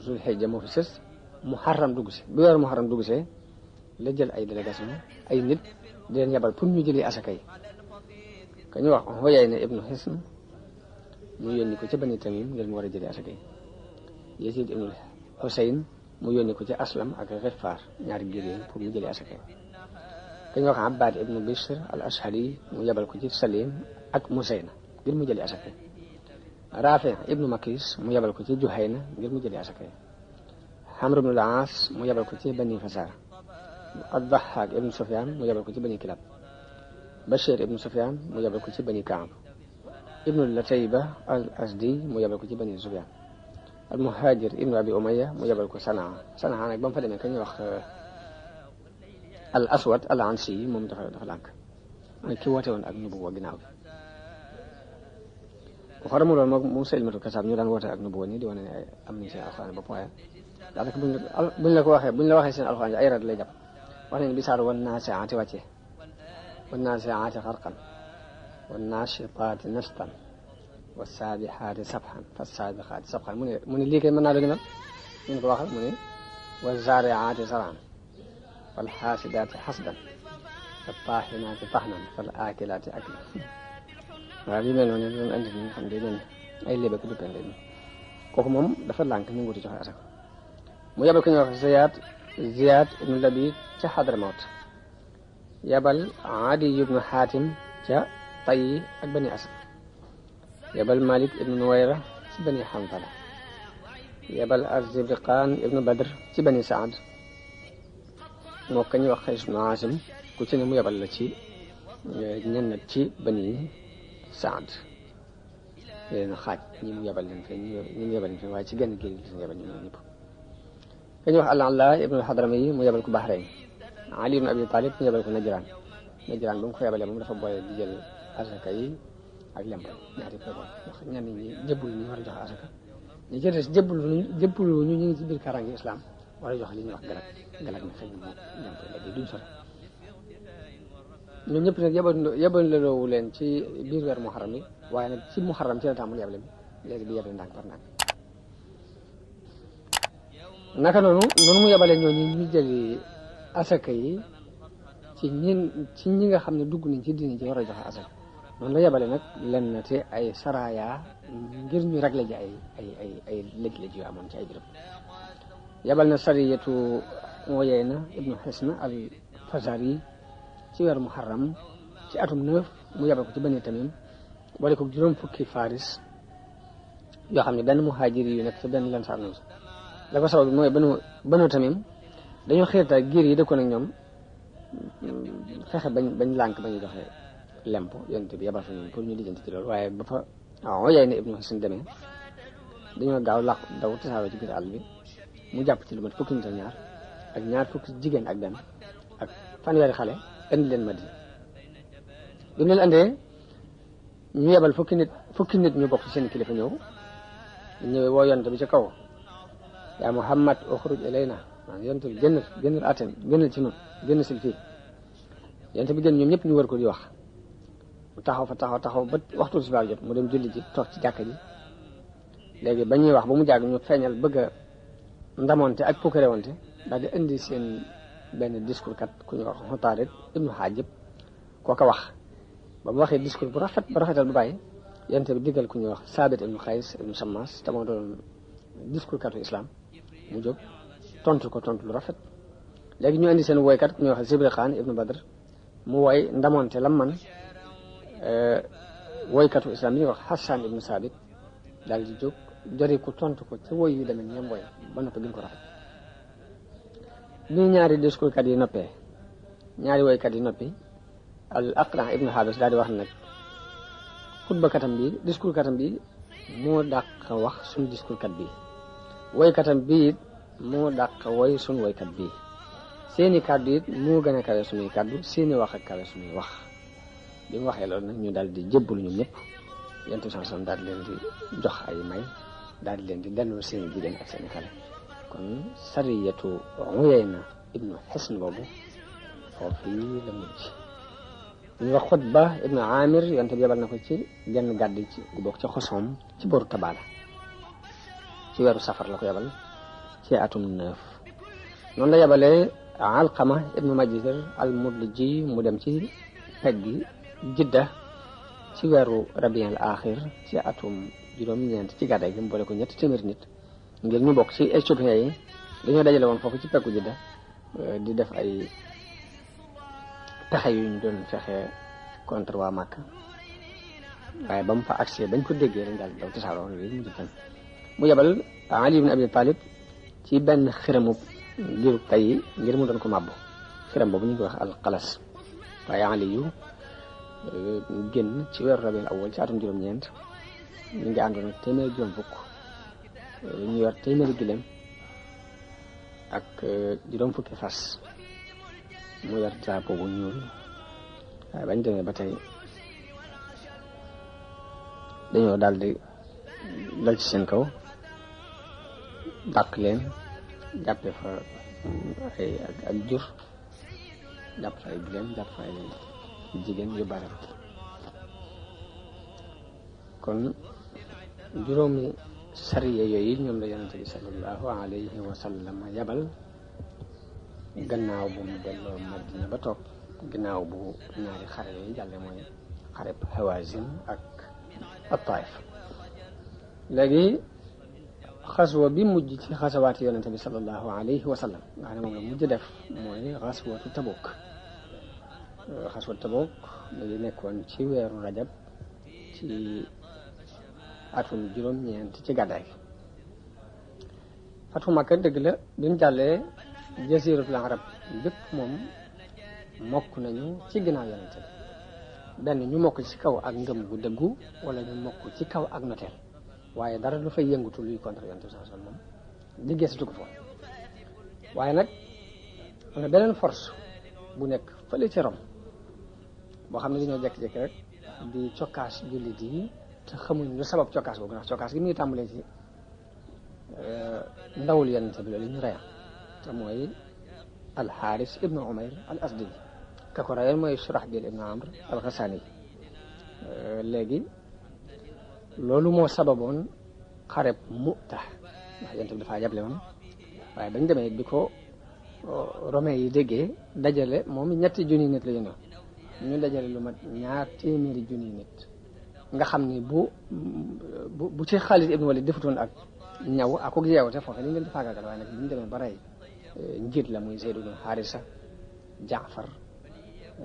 Zul Hijja moo fi sës Muharram dugg si bu weeru Muharram dugg see la jël ay délégation ay nit di leen yabal pour ñu jëlee asaka yi ka ñu wax Uyayna ibnu Hisn mu yónni ko ci Bani Tamim ngir mu war a jëlee asaka yi Yazid ibnu Husayn mu yónni ko ci Aslam ak Ghifaar ñaari jigéen pour mu jëlee asaka yi ka ñu wax Abbad ibnu Bishr al Ashhali mu yabal ko ci Salim ak Musayna ngir mu jëlee asaka yi Rafi ibnu Makis mu yabal ko ci Juhayna ngir mu jëlee asaka yi Amr ibnu al-As mu yabal ko ci Bani Fasara ad-Dahhak ibnu Sufyan mu yabal ko ci Bani Kilab Bashir ibnu Sufyan mu yabal ko ci Bani Kaab ibnu Latayba al-Asdi mu yabal ko ci Bani Zubyan al-Muhajir ibnu Abi Umayya mu yabal ko Sanaa nag ba mu fa demee ka ñuy wax al-Aswad al-Ansi moom dafa lànk mooy ki woote woon ak nubuwa ginnaaw bi bu xaramu loolu moom Musaylimatu Kasaab ñu daan woote ak nubuwa ni di wane ne am nañ seen alxuraan bopp waaye daanaka buñ la waxee seen alxuraan ay rat lay jàpp wax nañ bi saar wan naasiaati wàccee wan naasiaati xarqan wan naashitaati nashtan wa saabixaati sabxan fa saabixaati sabxan mu ne lii kay mën naa doon mel ñu ko waxal mu ne wa zaariaati zaraan fal xaasidaati xasdan fa taaxinaati taxnan fal aakilaati aklan waaw yu mel noonu doon andi nga xam ne day mel ay léeb ak duppeen lay kooku moom dafa lànk ñu nguti joxe asaka mu yabal ko ñu wax Ziyaad ibnu Labid ca Xadramawt yabal Adi ibnu Xaatim ca Tayyi ak Bani Asad yabal Malik ibnu Nuwayra ci Bani Xanfala yabal Az-Zibriqaan ibnu Badr ci Bani Saad moo ka ñuy wax Qays ibnu Aasim ku ci ne mu yabal la ci ñenn ci Bani Saad leen xaaj ñi mu yebal leen fi ñi mu yebal leen fi waaye ci genn géej gi la yebal ñoom ñëpp ka ñu wax al-Ala ibnu al-Hadrami yi mu yebal ko Bahrayn Ali ibn Abi Talib mu yebal ko Najraan ba mu ko yebalee moom dafa boole di jël asaka yi ak lemp ñaari ko wax ñenn ñi jébbul ñu war a joxe asaka ñi ci des jébbul ñu ngi ci biir karange islam war a joxe li ñuy wax galak na xëy na moom ñoom léegi duñ sore ñoom ñëpp nag yebaleloowu leen ci biir weer muharram yi waaye nag ci muharram ci la tàmbali yebale bi léegi di yebale ndànk par ndànk naka noonu mu yebalee ñooñu ñu jëli asaka yi ci ñi nga xam ne dugg nañ ci diine ji war a joxe asaka noonu la yebale nag lenn te ay saraya ngir ñu régler ji ay lëj-lëj yu amoon ci ay béréb yebal na sariyatu Uyayna ibnu Hisn al-Fazari ci weeru muharram ci atum 9 mu yebal ko ci Bani Tamim boole ko juróom fukki faris yoo xam ne benn muhaajiri yu nekk ci benn lansaar noonu la ko sabab bi mooy Banu Tamim dañoo xiirta giir yi dëkkoon ak ñoom fexe bañ lànk bañu joxe lemp yonent bi yebal fa ñoom pour ñu lijjanti ci loolu waaye ba fa Uyayna ibnu Hisn demee dañoo gaaw làqu daw tasaaroo ci biir àll bi mu jàpp ci lu mat fukki nit ak ñaar fukki jigéen ak benn ak fanweeri xale indi leen Madina bi mu leen andee ñu yebal fukki nit ñu bokk ci seen kilifa ñëwee woo yonent bi ci kaw yaa Muhammad uxruj ilayna maanaam yonent bi génnal atem génnal ci noonu génn sil fii yonent bi génn ñoom ñëpp ñu war ko di wax mu taxaw ba waxtu tisbaar jot mu dem julli ji toog ci jàkka ji léegi ba ñuy wax ba mu jàgg ñu feeñal bëgg a ndamonte ak pukkarewante daal di indi seen benn discours kat ku ñu wax Xutaarid ibnu Haajib kooka wax ba mu waxee discours bu rafetal bu bàyyi yonent bi diggal ku ñu wax Saabit ibnu Xays ibnu Sammas te moo doon discours katu islam mu jóg tontu lu rafet léegi ñu indi seen woykat ku ñuy wax Zibri Xaan ibnu Badr mu woy ndamonte lam man woykatu islam bi ñuy wax Hassan ibnu Saabit daal di jóg jori ko tontu ko ci woy yu demee ñoom woy ba noppi gën ko rafet bi ñaari discours kat yi noppee ñaari woykat yi noppi al Aqra ibnu Habis daal di wax nag xutba katam bi discours katam bi moo dàq wax suñu discours kat bi woykatam bi it moo dàq woy suñu woykat bi seeni kàddu it moo gën a kawe suñuy kàddu seeni wax ak kawe suñuy wax bi mu waxee loolu nag ñu daal di jébbalu ñoom ñëpp yonent bi sallallahu alayhi wasallam daal di leen di jox ay may daal di leen di delloo seeni jigéen ak seeni xale kon sariyatu Uyayna ibnu Hisn boobu foofu la mujj ñu wax Xutba ibnu Amir yonent bi yebal na ko ci genn gàdd ci gu bokk ci Xosom ci boru Tabaala ci weeru safar la ko yebal ci atum 9 noonu la yebalee Alqama ibnu Majzir al-Mudliji mu dem ci peggi Jidda ci weeru Rabiul Axir ci atum juróom-ñeent ci gàddaay gi mu boole ko 300 nit ngir ñu bokk ci éthiopien yi dañoo dajale woon foofu ci peggu Jidda di def ay pexe yu ñu doon fexe contre waa Makka waaye ba mu fa accès bañ ko déggee dañ daal daw tasaaroo loolu mu jëfan mu yebal Ali ibn Abi Talib ci benn xiramu giru tay yi ngir mu doon ko màbbu xiram boobu ñu ngi wax alxalas waaye Ali yu génn ci weeru Rabiul Awwal ci atum juróom-ñeent ñu ngi àndoon ak téeméeri juróom fukk ñu yor téeméeri gileem ak juróom fukki fas mu yor drapeau bu ñuul waaye bañ demee ba tey dañoo daal di dal ci seen kaw dàq leen jàppe fa ay ak jur jàpp fa ay gileem jàpp fa ay jigéen yu bare kon juróomi sariya yooyu ñoom la yonente bi sallallahu alayhi wa sallam yabal gannaaw bu mu delloo Madina ba toog gannaaw bu ñaari xare yooyu jàlle mooy xareb Hawazin ak Taif léegi xaswa bi mujj ci xasawaati yonente bi sallallahu alayhi wa sallam nga xam ne moom la mujj def mooy xaswatu Tabuk xaswatu Tabuk mu ngi nekkoon ci weeru rajab ci atum juróom-ñeent ci gàddaay gi fatu Makka dëgg la bi mu jàllee jasiratul arab bépp moom mokk nañu ci ginnaaw yonente bi benn ñu mokk ci kaw ak ngëm gu dëggu wala ñu mokk ci kaw ak noteel waaye dara lu fay yëngutu luy contre yonent bi sallallahu alayhi wasallam moom liggéey sa tukku foon waaye nag am na beneen force bu nekk fële ci Rome boo xam ne dañoo jékki-jékki rek di cokkaas jullit yi te xamuñ lu sabab cokkaas boobu ndax cokkaas gi mu ngi tàmbalee ci ndawul yonent bi loolu ñu reyam te mooy alxaaris ibnu umayr al asdi ka ko reyoon mooy Surahbil ibnu amr al xasaani léegi loolu moo sababoon xareb Mu'ta ndax yonent bi dafaa yable woon waaye bañ demee bi ko romain yi déggee dajale moom 3 junni nit la ñu dajale lu mat 200 junni nit nga xam ni bu ci Xaalid ibnu Walid defutoon ak ñaw ak ko yeewute foofu li ngeen di faagaagal waaye nag bi ñu demee ba rey njiit la muy Zayd ibnu Haarisa Jaafar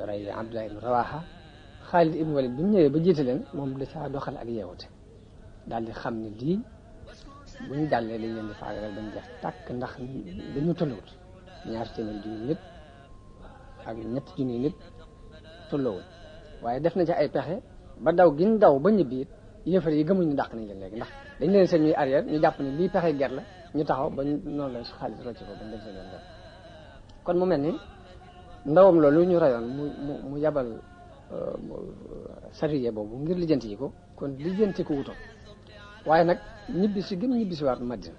rey Abdullah ibnu Rawaha Xaalid ibnu Walid bi mu ñëwee ba jiite leen moom da caa doxal ak yeewute daal di xam ne lii bu ñu jàllee dañ leen di faagaagal bañ def tàkk ndax dañu tolluwut 200 junni nit ak 3 junni nit tolluwul waaye def na ci ay pexe ba daw giñ daw ba ñibbi it yëfar yi gëmuñ ñu dàq nañ leen léegi ndax dañ leen seen ñuy arrière ñu jàpp ne lii pexe ger la ñu taxaw ba noonu la Xaalid rocc ko bañ dem seen yoon kon mu mel ni ndawam loolu ñu rayoon mu yabal sariye boobu ngir lijjanti yi ko kon lijjanti ko wutoon waaye nag ñibbisi gëm ñibbisi waat Madina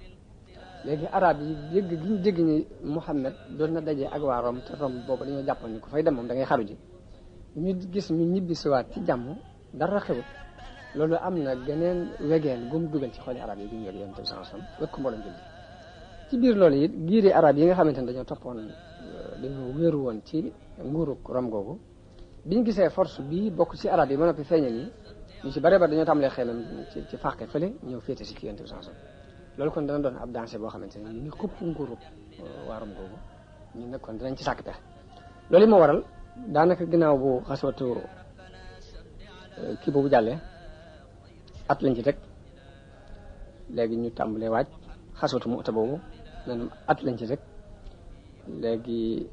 léegi arab yi dégg gi ñu dégg ni Muhammad doon na dajee ak waa Rome te Rome boobu dañoo jàppoon ni ku fay dem moom da ngay xaru ji ñu gis ñu ñibbisi waat ci jàmm dara xewut loolu am na geneen wegeel gum dugal ci xooli arab yi gi ñu weg yonent bi sallallahu alayhi wasallam wek ko mboolem julli ci biir loolu it giiri arab yi nga xamante ne dañoo toppoon dañoo wéeru woon ci nguurug Rome googu biñu gisee force bii bokk ci arab yi ba noppi feeñe ni ñu ci bare ba dañoo tàmbalee xelam ci fàqe fële ñëw féete si ci yonent bi sallallahu alayhi wasallam loolu kon dana doon ab danger boo xamante ne ñu ngi xupp nguurug waa Rome googu ñun nag kon dinañ ci sàkk pexe loolu moo waral daanaka ginnaaw bu xaswatu kii boobu jàllee at lañ ci teg léegi ñu tàmbalee waaj xaswatu Mu'ta boobu maanaam at lañ ci teg léegi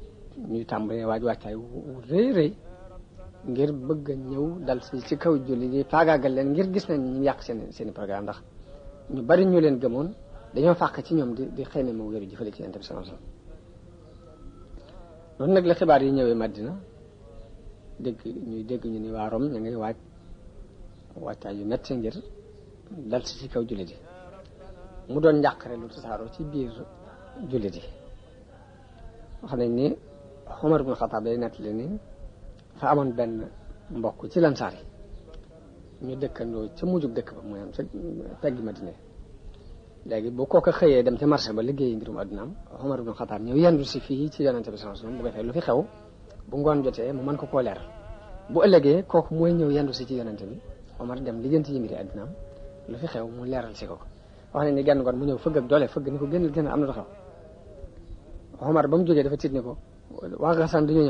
ñuy tàmbalee waajtaay wu rëy rëy ngir bëgg a ñëw dal ci kaw julli di faagaagal leen ngir gis nañ ñu yàq seen programme ndax ñu bari ñu leen gëmoon dañoo fàq ci ñoom di xëy na moo wéru ji fële ci Yonent bi sallallahu alayhi wasallam loolu nag la xibaar yi ñëwee Madina dégg ñu ni waa Rome ñu ngay waajtaay yu metti ngir dal ci kaw jullit yi mu doon njàqare lu tasaaroo ci biir jullit yi wax nañ ni Umar ibn Xattaab day nettali ni fa amoon benn mbokk ci lansaar yi ñu dëkkandoo ca mujjug dëkk ba mooy am ca peggi Madina léegi bu kooka xëyee dem ca marché ba liggéeyi mbirum addunaam Umar ibn Xattaab ñëw yendu si fii ci Yonent bi sallallahu alayhi wasallam bu ko defee lu fi xew bu ngoon jotee mu mën ko koo leeral bu ëllëgee kooku mooy ñëw yendu si ci Yonent bi Omar dem lijjanti yi mbiri addunaam lu fi xew mu leeral si ko wax nañ ni genn ngoon mu ñëw fëgg ak doole fëgg ni ko génn am na lu xew Omar ba mu jógee dafa tiit ni ko waa Gassane dañoo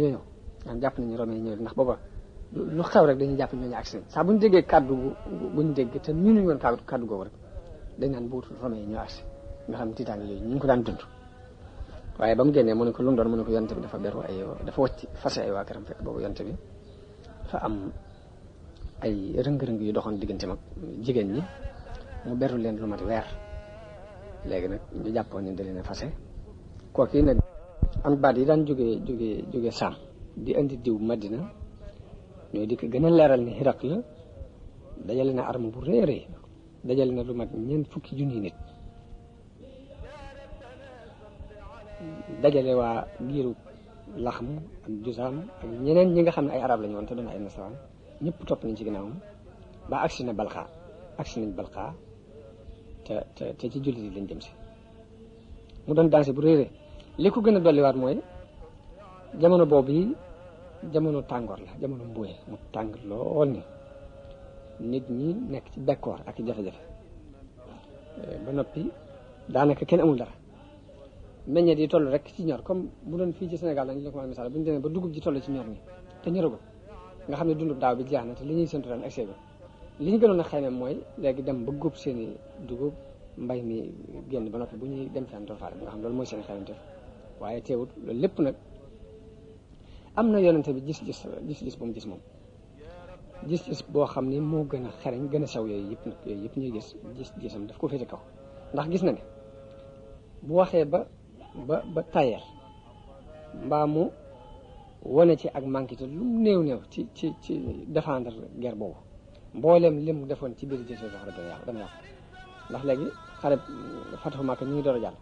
ñëw am jàpp nañu Rome yi ñëw ndax booba lu xew rek dañuy jàpp ñooñu agsi saa bu ñu déggee kàddu bu ñu dégg te ñu woon kàddu googu rek dañ naan buutu Rome yi ñoo agsi nga xam ne tiitaange yooyu ñu ngi ko daan dund waaye ba mu génnee mu ne ko lu mu doon mu ne ko Yonent bi dafa beru dafa wacc fase ay waa këram fekk boobu Yonent bi dafa am ay rëng-rëng yu doxoon diggante mag jigéen ñi mu beru leen lu mat weer léegi nag ñu jàppoon ni da leen a fase kooku nag am baat yi daan jógee Saam di indi diw Madina ñooy di ko gën a leeral ni Hiraq la dajale na arme bu rëy a rëy dajale na lu mat 40 junni nit dajale waa giiru Laxm ak Jusaam ak ñeneen ñi nga xam ne ay arab lañu woon te doon ay nasaraan ñëpp topp nañ ci ginnaawam ba agsi nañ Balqa te ci jullit yi lañ jëm si mu doon dansé bu réeré li ko gën a dolliwaat mooy jamono boobu yi jamono tàngoor la jamono mbuye mu tàng lool ni nit ñi nekk ci bekkoor ak jafe-jafe ba noppi daanaka kenn amul dara meññeet yi toll rek ci ñor comme bu doon fii ci Sénégal dañu la ko mën a misaal bu ñu demee ba dugub ji toll ci ñor ni te ñoragul nga xam ne dundu daaw bi jeex na te li ñuy séntu ren ak seega li ñu gënoon a xayma mooy léegi dem ba góob seeni dugub mbay mi génn ba noppi bu ñuy dem fenn doofaale nga xam loolu mooy seen xayma waaye teewut loolu lépp nag am na yonente bi gis-gis bu mu gis moom gis-gis boo xam ni moo gën a xereñ gën a sew yooyu yëpp nag yooyu yëpp ñuy gis-gisam daf ko féete kaw ndax gis na ne bu waxee ba tayeel mbaa mu wane ci ak manqué te lu néew ci défendre guerre boobu mboolem lim defoon ci biir jëse wax dana yàqu ndax léegi xareb Fatahu Makka mi ngi door a jàll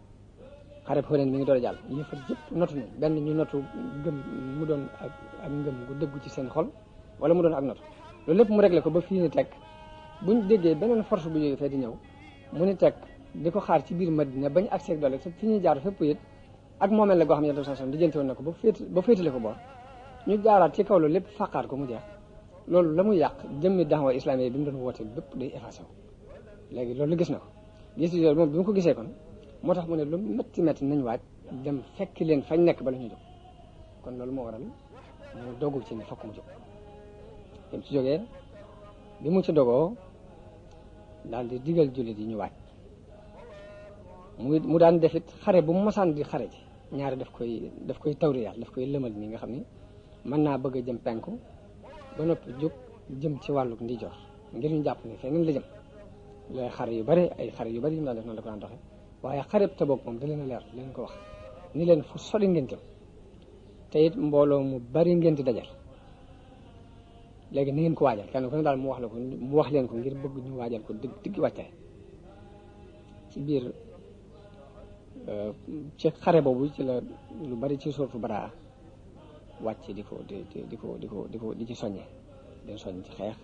xareb Hunayn mi ngi door a jàll yëfar yëpp notu nañ benn ñu notu gëm mu doon ak ngëm gu dëggu ci seen xol wala mu doon ak notu loolu lépp mu réglé ko ba fii ni teg buñ déggee beneen force bu jógee fee di ñëw mu ni teg di ko xaar ci biir Madina bañ accès ak doole te fi ñuy jaar fépp it ak moomeel la goo xam ne yonent bi di jënte woon na ko ba féetale ko boor ñu jaaraat ci kaw loolu lépp faqaat ko mu jeex loolu la muy yàq jëmmi daawa islamique bi mu doon woote bépp day effacé wu léegi loolu gis na ko gis yooyu moom bi mu ko gisee kon moo tax mu ne lu métti nañ waaj dem fekki leen fañ nekk bala ñu jóg kon loolu moo waral mu dogu ci ne fokk mu jóg dem ci jógee bi mu ci dogoo daal di digal jullit yi ñu waaj mu daan defit xare bu mu mosaan di xare ji ñaari daf koy tawri yàlla daf koy lëmal nii nga xam ni mën naa bëgg a jëm penku ba noppi jóg jëm ci wàllu ndijoor ngir ñu jàpp ne feneen la jëm lay xare yu bari yu mu daan def noonu la ko daan doxe waaye xareb Tabuk moom da leen a leer leen ko wax ni leen fu sori ngeen jëm te it mbooloo mu bari ngeen di dajal léegi ni ngeen ko waajal kenn ku ne daal mu wax leen ko ngir bëgg ñu waajal ko digg wàccaay ci biir ci xare boobu ci la lu bari ci sortu Baraa wàcc di ci soññe den soññ ci xeex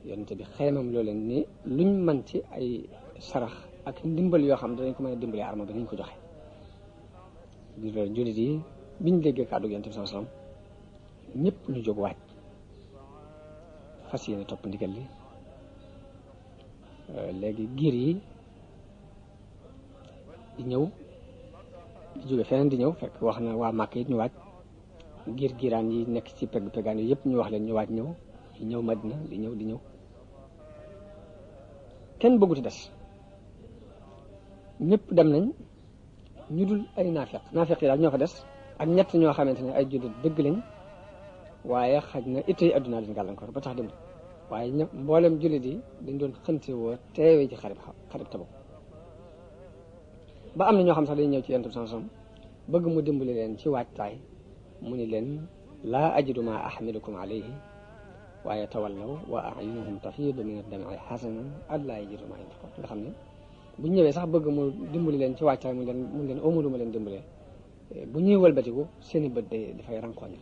yonente bi xeemam loo leen ni luñ mën ci ay sarax ak ndimbal yoo xam danañ ko mën a dimbalee arma bi nañ ko joxe biir loolu jullit yi biñ déggee kàddu yonente bi sallallahu alayhi wasallam ñëpp ñu jóg waaj fas yéene topp ndigal li léegi giir yi di ñëw di jóge feneen di ñëw fekk wax na waa Màkka it ñu waaj giiraan yi nekk ci peggaan yi yëpp ñu wax leen ñu waaj ñëw Madina di ñëw kenn bëgguti des ñëpp dem nañ ñu dul ay naafeq yi daal ñoo fa des ak ñett ñoo xamante ne ay jullit dëgg lañ waaye xaj na itte yi addunaa leen gàllankoor ba tax dem waaye mboolem jullit yi dañ doon xënte woo teewee ci xarib Tabuk ba am na ñoo xam sax dañu ñëw ci Yonent bi sallallahu alayhi wasallam bëgg mu dimbali leen ci waajtaay mu ni leen laa ajidu ma ahmilukum alayhi waaye tawallaw wa a'yunuhum tafiidu min ad-dam'i hasanan allaa yajidu ma yunfiqun nga xam ne bu ñëwee sax bëgg mu dimbali leen ci waajtaay mu leen amulu ma leen dimbalee bu ñuy wëlbatiku seeni bët dafay rankooña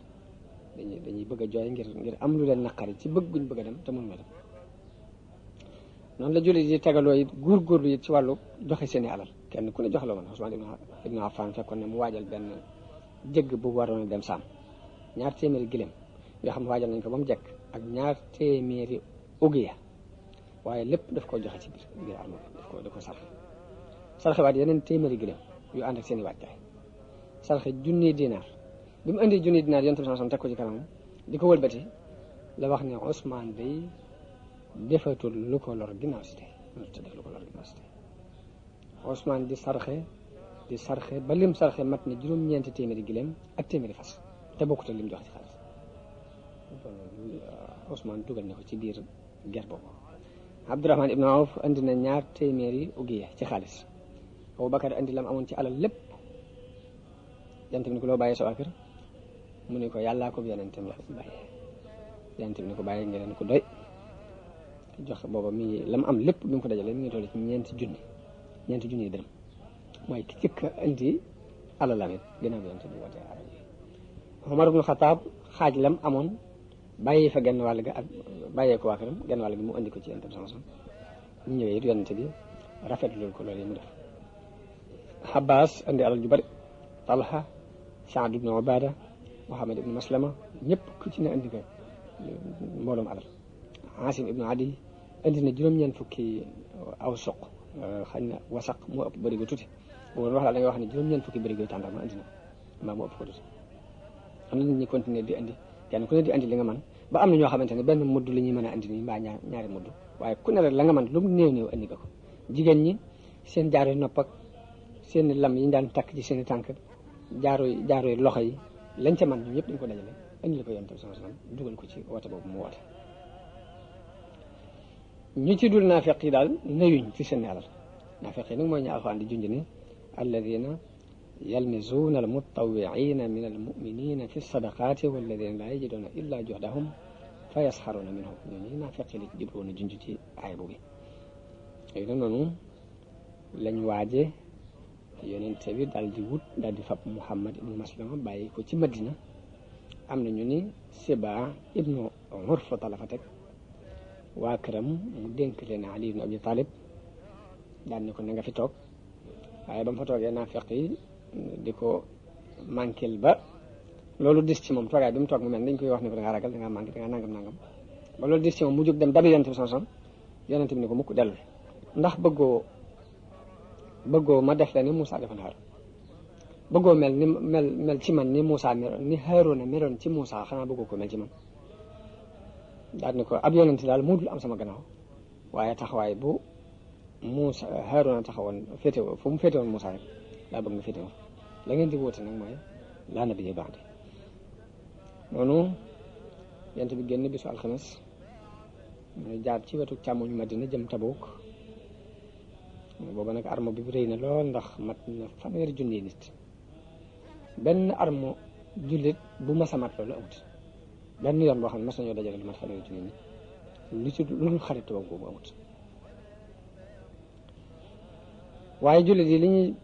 dañuy bëgg a jooy ngir am lu leen naqari ci bëgg guñ bëgg a dem te mënuñu dem noonu la jullit yi tegaloo it góorgóorlu it ci wàllu joxe seeni alal kenn ku ne joxe la woon Usmaan ibn Affaan fekkoon ne mu waajal benn jëgg bu waroon a dem saam 200 giléem yoo xam ne waajal nañ ko ba mu jekk ak 200 ugiya waaye lépp daf ko joxe ci biir arme da ko sarxe waat yeneen 100 giléem yu ànd ak seeni waajtaay sarxe junni dinaar bi mu indi junni dinaar Yonent bi sallallahu alayhi wasallam teg ko ci kanam di ko wëlbati la wax ne Usmaan day defatul lu ko lor ginnaaw si tey Usmaan di sarxe ba lim sarxe mat na juróom-ñeenti téeméeri giléem ak téeméeri fas te bokkut lim joxe ci xaalis Usmaan dugal na ko ci biir guerre boobu Abdurahmaan ibn Awf andi na 200 ugiya ci xaalis Abubakar andi lam amoon ci alal lépp Yonent bi ni ko loo bàyyee sa waa kër mu ne ko yàllaa ko yonentam la bàyyee Yonent bi ni ko bàyyee ngeen ko doy jox booba mi lam am lépp bi mu ko dajalee mi ngi toll ci ñeenti junni dërëm mooy ki jëkk indi alalam it ginnaaw bi Yonent bi wootee alal yi Umar ibn Xataab xaaj lam amoon bàyyi fa genn wàll ga ak bàyyee ko waa këram genn wàll gi mu indi ko ci Yonent bi sallallahu alayhi wasallam ñu ñëwee it Yonent bi rafetlu ko loolu yi mu def Abbas indi alal ju bari Talha Saad ibn Ubaada Muhammad ibn Maslama ñëpp ku ci ne indi ko mbooloom alal Asim ibn Adi indi na juróom-ñeent fukki aw soq xañ na wasaq moo ëpp bërigo tuuti bu wax la da nga wax ne juróom-ñeent fukki bërigo tàndarma indi na mbaa moo ëpp ko tuuti am na nit ñi continuer di indi kenn ku ne di indi li nga mën ba am na ñoo xamante ne benn mudd li ñuy mën a indi nii mbaa ñaari mudd waaye ku ne rek la nga mën lu mu néew indi nga ko jigéen ñi seen jaaro nopp ak seen lam yi ñu daan takk ci seen tànk jaaro loxo yi lañ ca man ñoom ñëpp dañ ko dajale indi la ko Yonent bi sallallahu alayhi wasallam dugal ko ci woote boobu mu woote ñu ci dul naafeq yi daal nayuñ ci seen alal naafeq yi nag mooy ñu alxuraan di junj ni alladina yalmizuuna almutawwiina min almuminina fi sadaqaati walladina laa yajiduuna illa juhdahum fa yasxaruuna minhum ñooñu naafeq yi la ci jublu woon a junj ci aay boobu léegi nag noonu lañ waaje yonente bi daal di wut daal di fab Muhammad ibnu Maslama bàyyi ko ci Madina am na ñu ni Siba ibnu Urfata la fa teg waa këram mu dénk leen Ali ibnu Abi Talib daal ni ko na nga fi toog waaye ba mu fa toogee naafeq yi di ko manquil ba loolu dis ci moom toogaay bi mu toog mu mel dañ koy wax ne ko da ngaa ragal da ngaa manqué da ngaa nangam ba loolu dis ci moom mu jóg dem dabi yonente bi sansom yonente bi ni ko mukk dellu ndax bëggoo ma def la ni Moussa defoon Haroun bëggoo mel ci man ni Moussa meloon ni Haroun meloon ci Moussa xanaa bëggoo ko mel ci man daal ni ko ab yonente daal moo dul am sama gannaaw waaye taxawaay bu Moussa Haroun taxawoon féetewoo fu mu féetewoon Moussa rek laa bëgg nga féetewoo la ngeen di wóote nag mooy laa nabiyya ba'di noonu yonent bi génn bisu alxames mu jaar ci wetu càmmoñ Madina jëm Tabuk booba nag armo bi rëy na lool ndax mat na 1,000 nit benn armo jullit bu mas a mat loolu amut benn yoon boo xam ne mas nañoo dajale lu mat 1,000 nit lu ci lu dul xarit Tabuk boobu amut waaye jullit yi li ñuy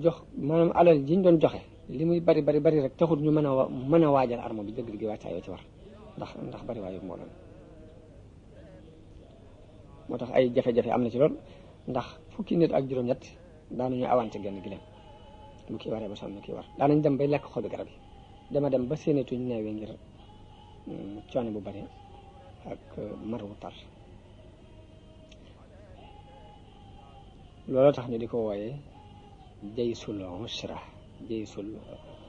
jox maanaam alal ji ñu doon joxe li muy bari rek taxul ñu mën a waajal armo bi dëgg gi wàccaay yoo ci war ndax bari waayu mbooloo moo tax ay jafe-jafe am na ci lool ndax fukki nit ak juróom-ñett daanuñu awante genn gileem bu kii waree ba sonn kii war daanañ dem bay lekk xobi garab yi dama dem ba séenatuñ neewee ngir coono bu bari ak mar wu tar looloo tax ñu di ko wooyee jaysul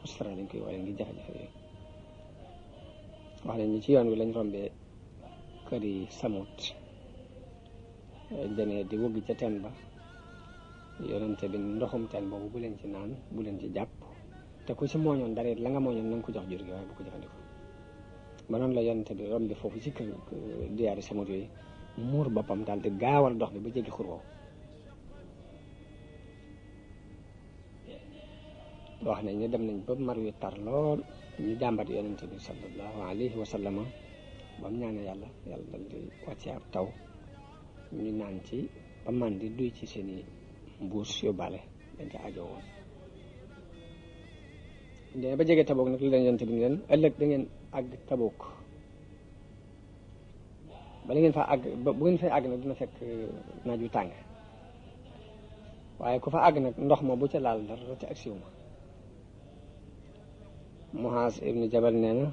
usra lañ koy wooyee ngir jafe-jafe yooyu wax nañ ni ci yoon wi lañ rombee kër yi Samut demee di wëgg ca teen ba yonente bi ndoxum teen boobu bu leen ci naan bu leen ci jàpp te ku ci mooñoon dara la nga mooñoon na nga ko jox jur gi waaye bu ko jëfandikoo ba noonu la yonente bi rombi foofu ci kër diyaari Samut yooyu muur boppam daal di gaawal dox bi ba jéggi xur woowu wax nañ ne dem nañ ba mar wi tar lool ñu jàmbat yonente bi sallallahu alayhi wa sallama ba mu ñaane yàlla dal di wàcce ab taw ñu naan ci ba man di duy ci seeni mbuus yóbbaale dañ ca ajo woon dee ba jege Tabuk nag li leen yonente bi ni leen ëllëg da ngeen àgg Tabuk bala ngeen fa àgg bu ngeen fay àgg nag dina fekk naaj wu tàng waaye ku fa àgg nag ndox ma bu ca laal dara ca ak siw ma Muaz ibnu Jabal nee na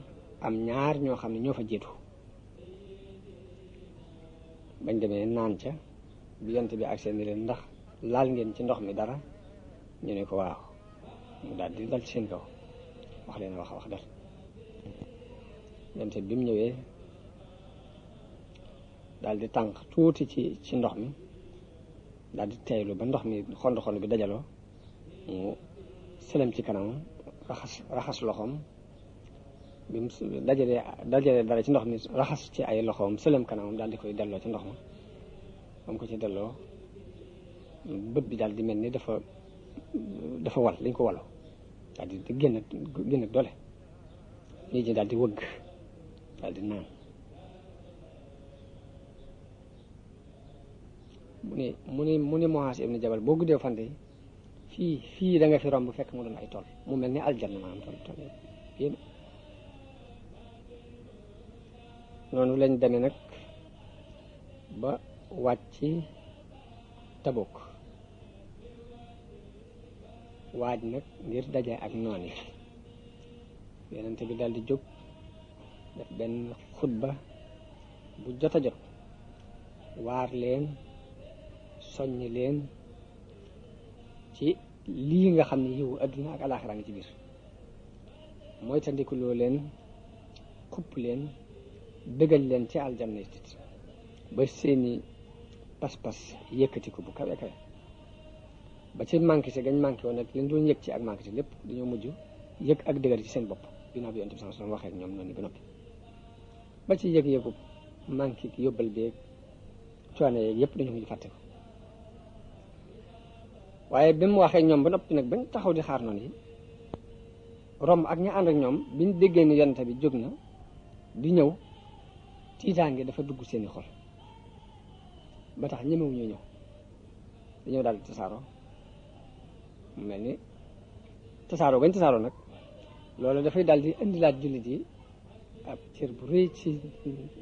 am ñaar ñoo xam ne ñoo fa jiitu bañ demee naan ca bi yonent bi ak seen ni leen ndax laal ngeen ci ndox mi dara ñu ne ko waaw mu daal di dal ci seen kaw wax leen wax dal yonent bi mu ñëwee daal di tànk tuuti ci ndox mi daal di teylu ba ndox mi xond bi dajaloo mu sëlëm ci kanamam raxas loxoom bi mu dajalee dara ci ndox mi raxas ci ay loxoom sëlëm kanamam daal di koy delloo ci ndox ma ba mu ko ci delloo bët bi daal di mel ni dafa wal lañ ko waloo daal di génn ak doole nit ñi daal di wëgg daal di naan mu ne Muaz ibn Jabal boo guddee fante fii da nga fi romb fekk mu doon ay tool mu mel ni aljanna maanaam tool yéen noonu lañ demee nag ba wàcc Tabuk waaj nag ngir daje ak noon yi yonent bi daal di jóg def benn xutba bu jot a jot waar leen soññ leen ci lii nga xam ne yiwu adduna ak alaaxira ngi ci biir mooy tandikuloo leen xupp leen dëggal leen ci aljanna it ba seeni pas-pas yëkkati ko bu kawe kawe ba ci manqué si gañ manqué woon nag leen doon yëg ci ak manqué si lépp dañoo mujj yëg ak dëgër ci seen bopp ginnaaw bi yonent bi sallallahu alayhi wasallam waxee ak ñoom noonu ba noppi ba ci yëg-yëgu manqué yóbbal beeg coono yeeg yëpp dañu mujj fàtte ko waaye bi mu waxee ñoom ba noppi nag bañ taxaw di xaar noonu yi romb ak ña ànd ak ñoom biñ déggee ni yonent bi jóg na di ñëw tiitaange dafa dugg seeni xol ba tax ñemewu ñu ñëw dañoo daal di tasaaroo mu mel ni tasaaroo bañ tasaaroo nag loolu dafay daal di indilaat jullit yi ab cër bu rëy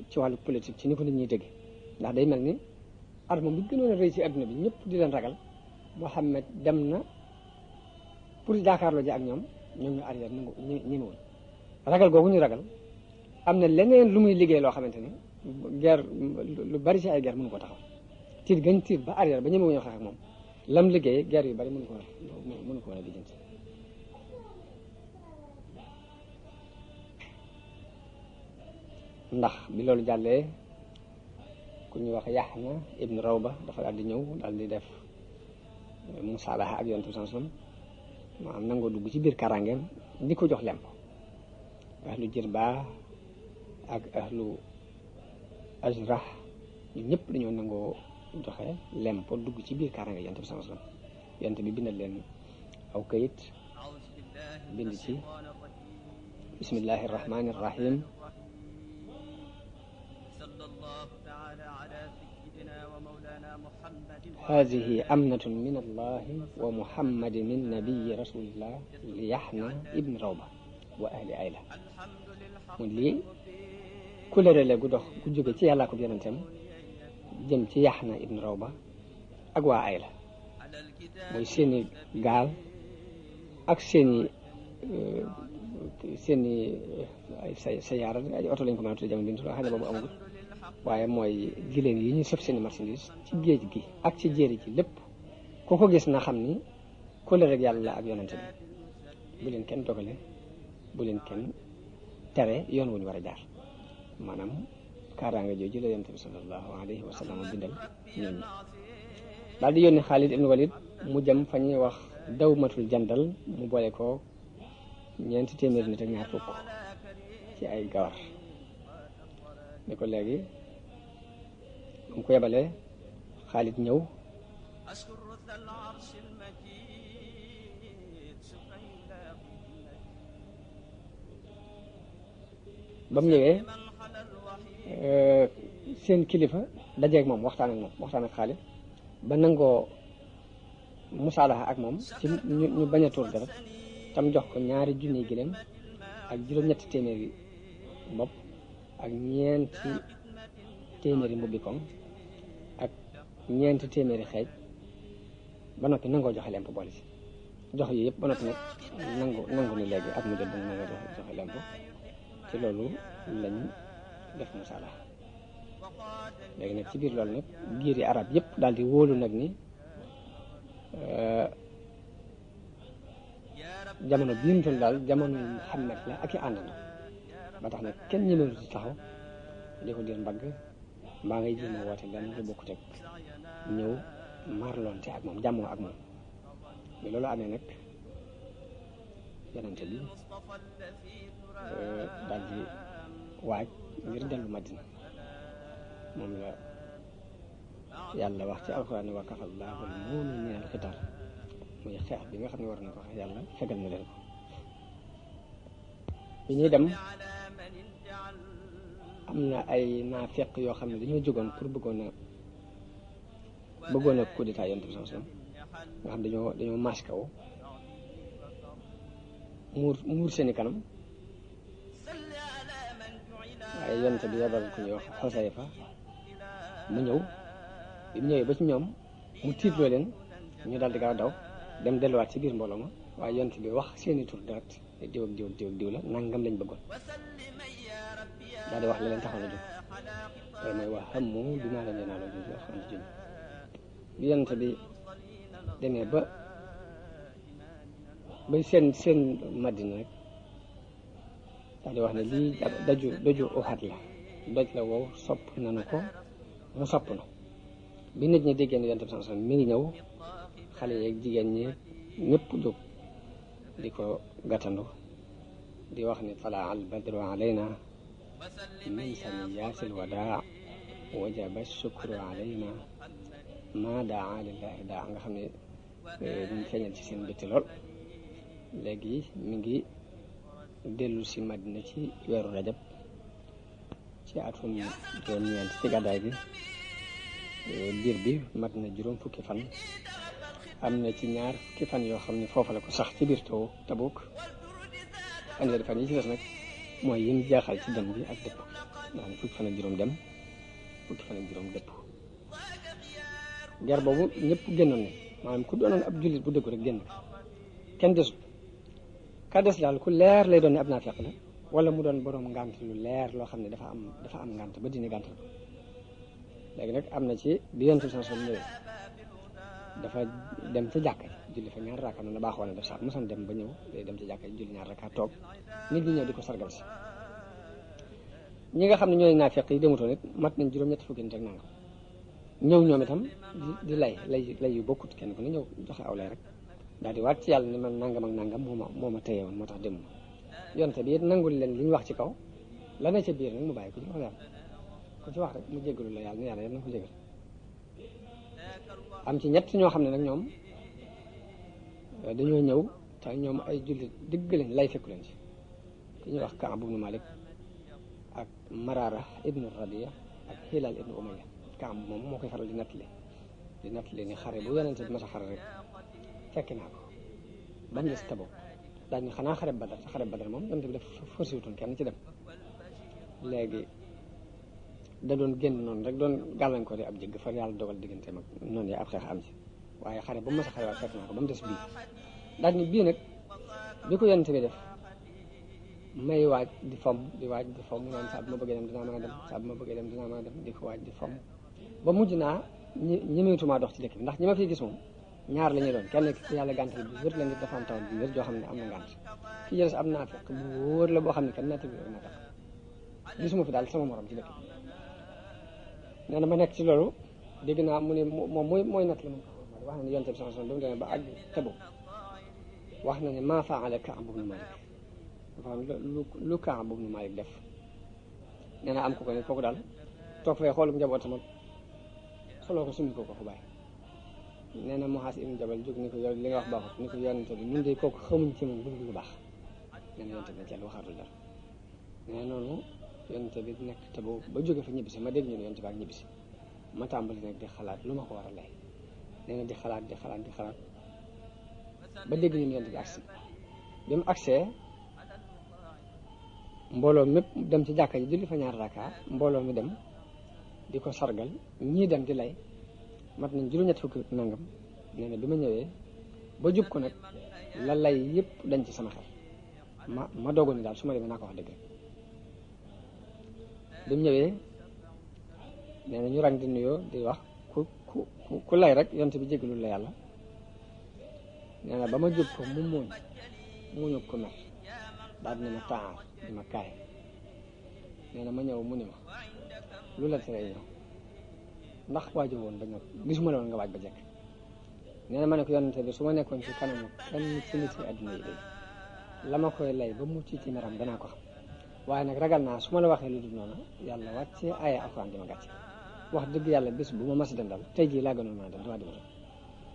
ci wàllu politique ci ni ko nit ñuy dégg ndax day mel ni arme bu gënoon a rëy ci adduna bi ñëpp di leen ragal Muhammad dem na pour jàkkaarloo ji ak ñoom ñu arrière nangu ñemewuñ ragal googu ñu ragal am na leneen lu muy liggéey loo xamante ni guerre lu bari ci ay guerre mënu ko taxaw tiit gañ tiit ba arrière ba ñemewuñu xeex ak moom lam liggéey guerre yu bari mënu ko woon a lijjanti ndax bi loolu jàllee ku ñuy wax Yaxna ibn Rawba dafa daal di ñëw daal di def musaalaha ak Yonent bi sallallahu alayhi wasallam maanaam nangoo dugg ci biir karangeem di ko jox lemp ahlu Jirba ak ahlu Ajrah ñu ñëpp dañoo nangoo joxe lempo dugg ci biir karange Yonent bi sallallahu alayhi wasallam Yonent bi bindal leen aw kayit bind ci bismillahi rahmani rahim هذه أمنة من الله ومحمد من نبي رسول الله ليحنى ابن روبة وأهل عيلة من لي كل رجل قدوخ قدوك تي الله كبير أنتم جم تي يحنى ابن روبة أقوى عيلة ويسيني قال أكسيني سيني سيارة أوتو لينكم أوتو جام بنتو هذا بابا أمور waaye mooy giléem yi ñu sëf seeni marchandise ci géej gi ak ci jéeri ji lépp ku ko gis na xam ni kóllëre rek yàlla ak yonente bi bu leen kenn dogale bu leen kenn tere yoon wu ñu war a jaar maanaam kaaraanga jooju la yonente bi sallallahu alayhi wa sallam bindal ñoom ñi daal di yónni Xaalid ibn Walid mu jëm fa ñuy wax dawmatul jandal mu boole ko 400 nit ak ñaar fukk ci ay gawar ni ko léegi mu ko yebalee Xaalid ñëw ba mu ñëwee seen kilifa dajeeg moom waxtaan ak Xaalid ba nangoo musaalaha ak moom ci ñu bañ a tuur dara tam jox ko 2 junni giléem ak 7 téeméeri bopp ak 4 téeméeri mbubbi koŋ ak 4 téeméeri xeej ba noppi nangoo joxe lemp boole ci jox yi yëpp ba noppi nag nangu ni léegi ak mu jot dana nangoo joxe lemp ci loolu lañ def musaalaha léegi nag ci biir loolu nag giiri arab yëpp daal di wóolu nag ni jamono bii mu toll daal jamono Muhammad la ak i àndandoo ba tax nag kenn ñemewul ci taxaw di ko dir mbagg mbaa ngay jéem a woote lenn lu bokkut ak ñëw marlonte ak moom jàmmoo ak moom mais loolu amee nag yonente bi daal di waaj ngir dellu Madina moom la yàlla wax ci alxuraan ne wa kafa llaahu al-mu'miniina al-qitaal muy xeex bi nga xam ne war na ko xeex yàlla fegal na leen ko bi ñuy dem am na ay naafeq yoo xam ne dañoo jógoon pour bëggoon a coup d'état Yonent bi sallallahu alayhi wasallam nga xam dañoo masque wu muur seeni kanam waaye Yonent bi yebal ku ñuy wax Xusayfa mu ñëw bi mu ñëwee ba ci ñoom mu tiitloo leen ñu daal di gaaw daw dem delluwaat ci biir mbooloo ma waaye Yonent bi wax seeni tur direct diw ak diw ak diw ak diw la nangam lañ bëggoon daal di wax la leen taxoon a jóg loolu mooy wax hammu bimaa lam yanaalu bi Yonent bi demee ba seen Madina rek daal di wax ne lii doju Uhud la doj la wow sopp nanu ko mu sopp na bi nit ñi déggee ne Yonent bi sallallahu alayhi wasallam mi ngi ñëw xale yeeg jigéen ñi ñëpp jóg di ko gàttandu di wax ne talaa al badru alayna min saniyaatil wadaa wajaba shukru alayna ma daa lillahi daa nga xam ne ñu feeñal ci seen bëtti lool. léegi mi ngi dellu si Madina ci weeru rajab ci atum juróom-ñeent ci gàddaay bi. diir bi mat na juróom fukki fan, am na ci ñaar fukki fan yoo xam ne foofa la ko sax ci biir Tabuk. fanweeri fan yi ci des nag mooy yim jaaxal ci dem bi ak dëpp, nga xam ne fukki fan ak juróom dem, fukki fan ak juróom dëpp. ger boobu ñëpp génnoon ne maanaam ku doonoon ab jullit bu dëggu rek génn kenn desul. ka des daal ku leer lay doon ne ab naafeq la, wala mu doon borom ngànt lu leer loo xam ne dafa am ngànt ba dina gàntal ko. léegi nag am na ci bi Yonent bi sallallahu alayhi wasallam ñëwee dafa dem ca jàkka julli fa ñaar rakka noonu baaxoo na def sax mosoon dem ba ñëw day dem ca jàkka julli ñaar rakka toog nit ñi ñëw di ko sargal si. ñi nga xam ne ñooy naafeq yi demutoon it mat nañ juróom-ñetti fukki nit ak nangam ñëw ñoom itam di lay yu bokkut, kenn ku ne ñëw joxe aw lay rek daal di waat ci yàlla ne man nangam ak nangam moo ma téye woon moo tax demuma. Yonent bi it nangul leen li ñu wax ci kaw la ne ca biir nag mu bàyyi ko ci wax yàlla ku ci wax rek mu jéggalu la yàlla ne yàlla yëpp na ko jégal. am ci ñett ñoo xam ne nag ñoom dañoo ñëw te ñoom ay jullit dëgg lañ lay fekku leen ci ku ñuy wax Kaab ibnu Malik ak Marara ibnu Rabiya ak Hilal ibnu Umayya. Kaab moom moo koy faral di nattali ni xare bu Yonent bi mas a xare rek fekk naa ko ba mu des Tabuk daal ni xanaa xare Badar te xare Badar moom Yonent bi def forcé wutoon kenn ci dem. léegi da doon génn noonu rek doon gàllankoor di ab jëgg far yàlla dogal diggante mag noonu yaa ab xeex am ci, waaye xare bu mas a xare waat fekk naa ko ba mu des bii. daal ni bii nag bi ko Yonent bi def may waaj di fomm mu naan saa bu ma bëggee dem dinaa mën a dem, saa bu ma bëggee dem dinaa mën a dem, di ko waaj di fomm ba mujj naa ñemeetumaa dox ci dëkk bi ndax ñi ma fiy gis moom ñaar la ñuy doon. kenn ki yàlla gàntal bu wér la nit dafa am tawat bu wér joo xam ne am na ngànt, ki jëles am naa fekk bu wóor la boo xam ne kenn natt bi na tax gisuma fi daal sama morom ci dëkk bi. nee na ma nekk ci loolu dégg naa mu ne moom mooy natt la moom wax na ne Yonent bi sallallahu alayhi wasallam demee ba àgg Tabuk wax na ne maa faala Kaab ibnu Malik dafa lu Kaab ibnu Malik def. nee na am ko ne kooku daal toog fay xoolu njabootam ak soloo ko summi ko fu bàyyi. nee na Muaaz ibnu Jabal jóg ni ko yow li nga wax baaxut, ni ko Yonent bi ñun de kooku xamuñ ci moom lu baax. nee na Yonent bi ci waxaatul dara. nee noonu Yonent bi nekk Tabuk ba jóge fa ñibbisi ma dégg ñu ne Yonent bi ak ñibbisi ma tàmbali nag di xalaat lu ma ko war a lay. nee na di xalaat ba dégg ñu ne Yonent bi agsi. bi mu agsee mbooloo mépp dem ci jàkka ji julli fa ñaar rakka mbooloo mi dem di ko sargal ñii dem di lay mat nañ juróom-ñett fukki nangam. nee na bi ma ñëwee ba jub ko nag la lay yëpp dañ ci sama xel ma doogoon ni daal su ma demee naa ko wax dëgg. bi mu ñëwee nee na ñu rang di nuyoo di wax ku lay rek Yonent bi jégalul la yàlla. nee na ba ma jub ko mu muuñu ko mer daal dina ma taal di ma kaay. nee na ma ñëw mu ni ma lu la tere ñëw ndax waaju woon ba ñëw gisuma la woon nga waaj ba jekk. nee na ma ne ko Yonent bi su ma nekkoon ci kanamu kenn ci nit yi àdduna yi la ma koy lay ba mucc ci meram danaa ko xam, waaye nag ragal naa su ma la waxee lu dul noonu yàlla wàccee aaya alxuraan di ma gàcce. wax dëgg yàlla bés bu ma mas dem daal tey jii laa gënoon maa dem damaa dem rek.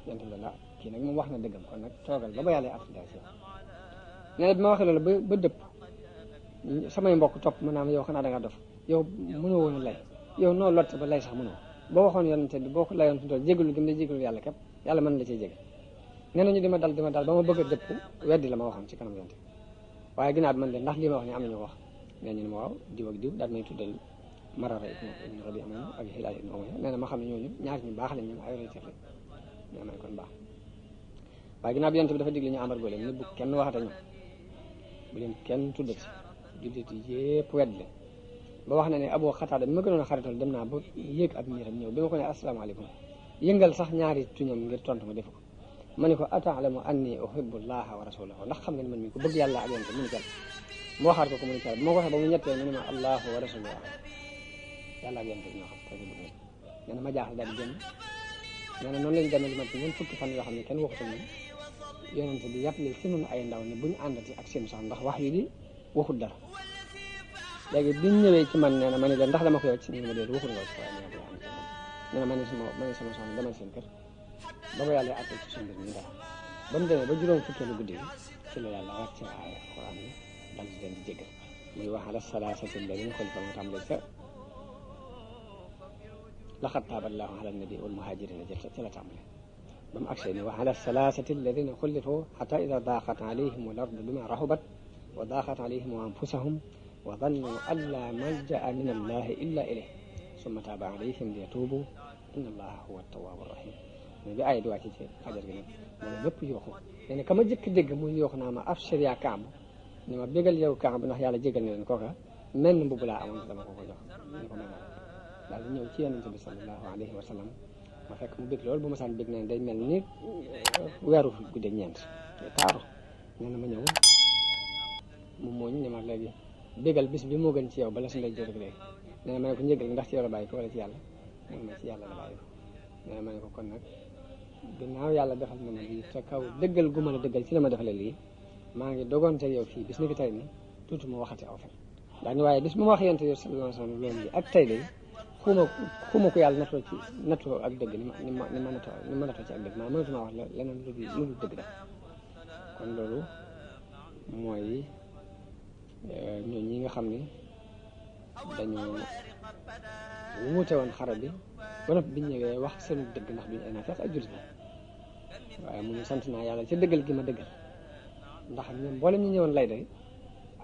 Yonent bi la kii nag moom wax na dëggam kon nag toogal ba yàlla at daal ci yow. nee na bi ma waxee loolu ba dëpp samay mbokk topp ma naam yow xanaa da nga dof, yow mënoo woon a lay, yow noo lott ba lay sax mënoo, boo waxoon Yonent bi boo ko layoon fi mu toll jégalu gi mu lay jégalu yàlla képp yàlla mën la cee jégal. nee na ñu di ma dal ba ma bëgg a dëpp weddi la ma waxoon ci kanam Yonent bi, waaye ginnaaw bi man de ndax lii ma wax ne am nañu ko wax. nee ñu ne ma waaw diw ak diw daal may tuddal Marara ibnu Rabiya ak Hilaal ibnu Umayya. nee na ma xam ne ñooñu ñaar ñu baax lañ ñoom ay royteef lañ. nee na ma ne kon baax waaye ginnaaw bi Yonent bi dafa digle ñu embargo leen ne bu kenn waxate ñoom bu leen kenn tuddati jullit yépp wedd leen ba wax na ne Abu Xataada bi ma gënoon a xaritool dem naa ba yéeg ab miiram ñëw bi ma ko ne asalaamaaleykum yëngal sax ñaari tuñam ngir tontu ma defu ko. ma ne ko ata'lamu anni uhibbu llaha wa rasulahu ndax xam nga ne man mi ko bëgg yàlla ak Yonent bi mu ni cal moo xaar ko mu ni cal bu ma ko waxee ba mu ñettee mu ne ma allahu wa rasuluhu yàlla ak Yonent bi ñoo xam te du bëgg. nee na ma jaaxle daal di génn. nee na noonu lañ demee li mat ñun fukki fan yoo xam ne kenn waxutul ni Yonent bi yàppale ci noonu ay ndaw ne buñ àndati ak seen sax ndax wax yu di waxut dara. léegi biñ ñëwee ci man nee na ma ne leen ndax dama ko yow ci ñu ma dee waxut nga ci waaye nee na ma ne sama soxna demal seen kër ba ma yàlla àtte ci suñu mbir mi dara ba mu demee ba juróom fukkeelu guddi gi ci la yàlla wàcc aaya alquran ni dal di leen di jéggal muy wax ala salaasati alladina xulifa moo tàmbalee sa laqad taaba allahu ala nabi wal muhajirina jël ca la tàmbalee ba mu agsee ni wa ala salaasati alladina xulifu xata ida daaqat alayhim al ardu bima rahubat wa daaqat alayhim anfusahum wa dannu an la malja'a min allahi illa ilayh summa taaba alayhim liyatuubu inna allaha huwa tawaabu rahim mais bi aaya di wàcc ci fajar gi nag moom lépp yooxu nee na ka ma jëkk dégg muy yooxu naa ma abshir yaa Kaab ni ma bégal yow Kaab ndax yàlla jégal na leen kooka menn mbubb laa amoon dama ko jox ni ko may daal di ñëw ci yonente bi sallallahu alayhi wa sallam ma fekk mu bég loolu bu ma saan bég na day mel ni weeru gudde ñeent taaru nee na ma ñëw mu mooñ ni ma léegi bégal bis bi moo gën ci yow bala su ndey jor léegi nee na ma ne ko njëgal ndax ci yow la bàyyi ko wala ci yàlla mun ma ci yàlla la bàyyi ko nee na ma ne ko kon nag ginnaaw yàlla defal na ma lii te kaw dëggal gu ma la dëggal ci la ma defalee lii maa ngi dogoonte yow fii bis ni ki tey ni tuuti ma waxati aw fen daani waaye bis bu ma wax yonte yow sallallahu alayhi wa sallam loolu yi ak tey day xuma ko yàlla nattoo ak dëgg ni ma nattoo ci ak dëgg maa mënatuma wax la leneen lu dul dëgg def kon loolu mooy ñoo ñi nga xam ni dañoo wuute woon xare bi ba noppi biñ ñëwee wax seen dëgg ndax duñ ay naafeq ay jullit la waaye mu ñu sant naa yàlla ci dëggal gi ma dëggal ndax ñoom mboolem ñu ñëwoon lay day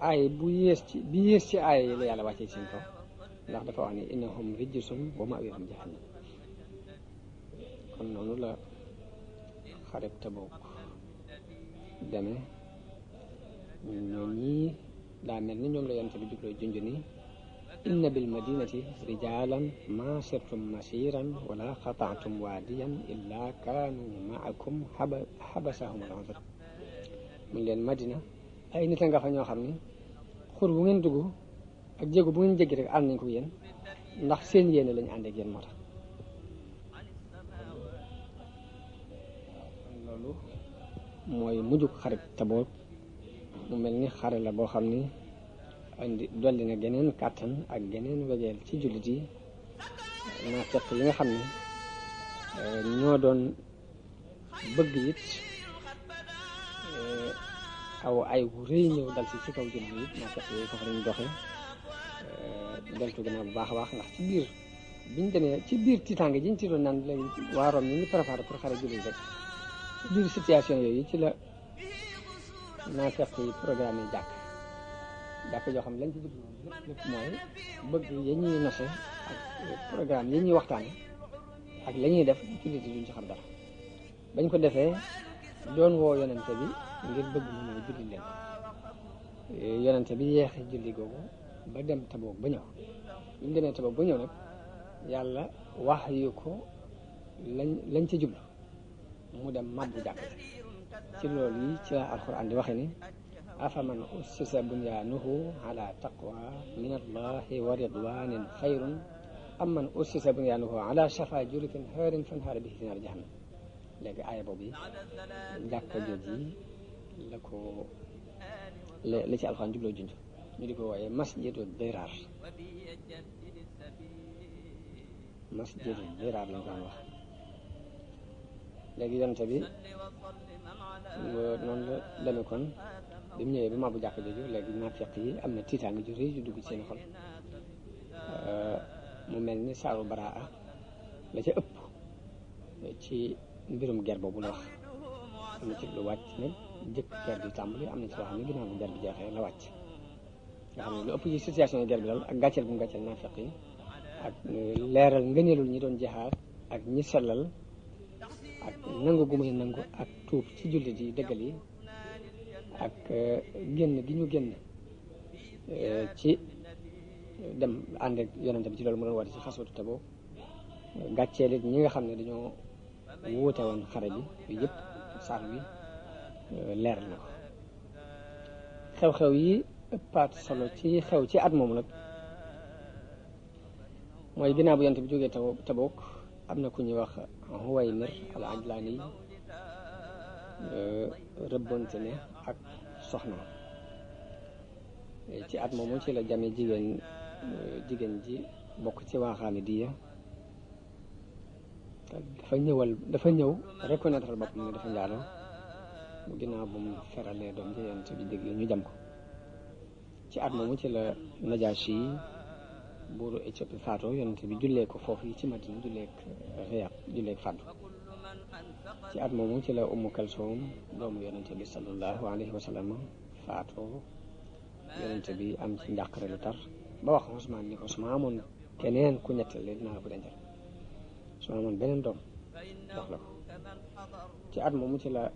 aay bi yées ci aay yi la yàlla wàccee seen kaw ndax dafa wax ni innahum rijsun wa ma'waahum jahannam kon noonu la xareb Tabuk demee ñoo ñii daa mel ni ñoom la yonent bi jubloo junj ni inna bil madinati rijalan ma sirtum masiran wala qata'tum waadiyan illa kaanu ma'akum habasahum al-'udhr mun leen Madina ay nit a nga fa ñoo xam ni xur bu ngeen dugg ak jéego bu ngeen jéggi rek ànd nañ ko yéen ndax seen yéene lañu ànd ak yéen moo tax loolu mooy mujjug xarit Tabuk mu mel ni xare la boo xam ni andi dolli na geneen kàttan ak geneen wegeel ci jullit yi naa fekk li nga xam ne ñoo doon bëgg it aw ay wu rëy ñëw dal ci kaw jullit yi naa fekk yooyu foofu lañu doxee deltu gannaaw bu baax a baax ndax ci biir biñ demee ci biir tiitaange jiñ ci doon naan léegi waa Rome ñu ngi préparé pour xare jullit rek ci biir situation yooyu ci la naa fekk yi programme yi jàkk joo xam lañ ci jublu lépp mooy bëgg ya ñuy nose ak programme yi ñuy waxtaane ak la ñuy def jullit yi duñ ci xam dara bañ ko defee doon woo yonente bi ngir bëgg mu ñëw julli leen yonente bi yeexe julli googu ba dem Tabuk ba ñëw bi mu demee Tabuk ba ñëw nag yàlla wax yu ko lañ ci jublu mu dem mabbu jàkk ci loolu yi ci la alxuraan di waxe ni afaman ussisa bunyaanuhu ala taqwa min allahi wa ridwanin xayrun am man ussisa bunyaanuhu ala shafa jurufin haarin fanhaara bihi fi naari jahannam léegi aaya boobu yi jàkka jooji la ko la ci alxuraan jubloo junj ñu di ko wooye masjidu diraar lañ ko wax léegi yonte bi noonu la demee kon bi mu ñëwee ba mabbu jàkk jooju léegi naafiq yi am na tiitaange ju rëy ju dugg ci seen xol mu mel ni saaru baraa la ca ëpp ci mbirum ger boobu la wax am na ci lu wàcc nag jëkk ger bi tàmbali am na ci loo xam ne ginnaaw bu ger bi jeexee la wàcc nga xam ne lu ëpp ci situation ger bi daal ak gàcceel bu mu gàcceel naafiq yi ak leeral ngëneelul ñi doon jihaad ak ñi sellal ak nangu gu muy nangu ak tuub ci jullit yi dëggal yi ak génn gi ñu génn ci dem ànd ak yonente bi ci loolu mu doon woote ci xaswatu Tabuk gàcceel it ñi nga xam ne dañoo wuute woon xare bi yooyu yëpp saar wi leeral na ko xew-xew yi ëppaat solo ci xew ci at moomu nag mooy ginnaaw bu yonente bi jógee Tabuk am na ku ñuy wax Huwaymir al Ajlaani rëbbonte ne ak soxna ci at moomu ci la jame jigéen ji bokk ci waa Xaamidiya dafa ñëw reconnaître boppam ne dafa njaaloo ginnaaw bu mu feralee doom ji yonent bi dégg ñu jam ko ci at moomu ci la Najaasi buuru Éthiopie faatoo yonent bi jullee ko foofu yi ci Madina julleek fàddu ci at moomu ci la Ummu Kalsoom doomu yonent bi sallallahu alayhi wa sallam faatoo yonent bi am ci njàqare lu tar ba wax Usmaan ni ko su ma amoon keneen ku ñetteel dinaa la ko dencal su ma amoon beneen doom jox la ko ci at moomu ci la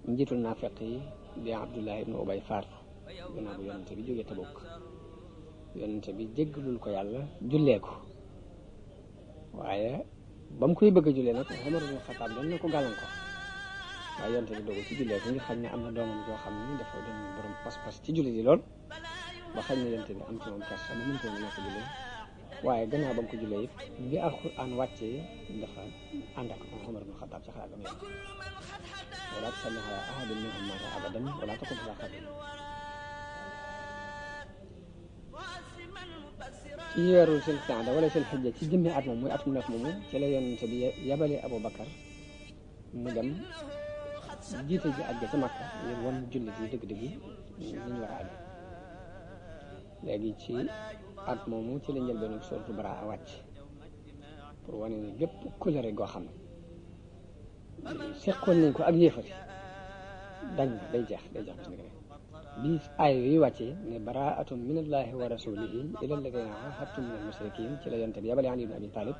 njiitul naafeq yi di Abdullah ibn Ubay faatu gannaaw bu yonent bi jógee Tabuk yonent bi jéggalul ko yàlla jullee ko waaye ba mu koy bëgg a jullee nag Umar ibn Xattaab doon na ko gàllankoor waaye yonent bi dogu ci jullee ko ngir xam ne am na doomam joo xam ne dafa doon borom pas-pas ci julli di lool ba xañ ne yonent bi am ci moom kersa ba mën ko ñàkk jullee waaye gannaaw ba mu ko jullee it bi Alxuraan wàccee dafa ànd ak Umar ibn Xattaab ci xalaatam yàlla wala tusalli ala ahadin minhum maata abadan wala taqum ala qabrin ci weeru sil qaada wala sil xijja ci jëmmi at moom muy atum neef moomu ci la yonent bi yabale Abu Bakar mu dem jiite ji àgg ca Makka ngir wan jullit yi dëgg-dëgg yi ñu war a àgg léegi ci at moomu ci la njëlbeenu sooratu Baraa wàcc pour wane ne gépp kóllëre goo xam ne seqoon nañ ko ak yéefari dañ na day jeex bis ni ko bi aay yooyu wàccee ne baraatun min allahi wa rasulihi ila alladina ahadtum min al mushrikin ci la yonte bi yabale Ali ibn Abi Talib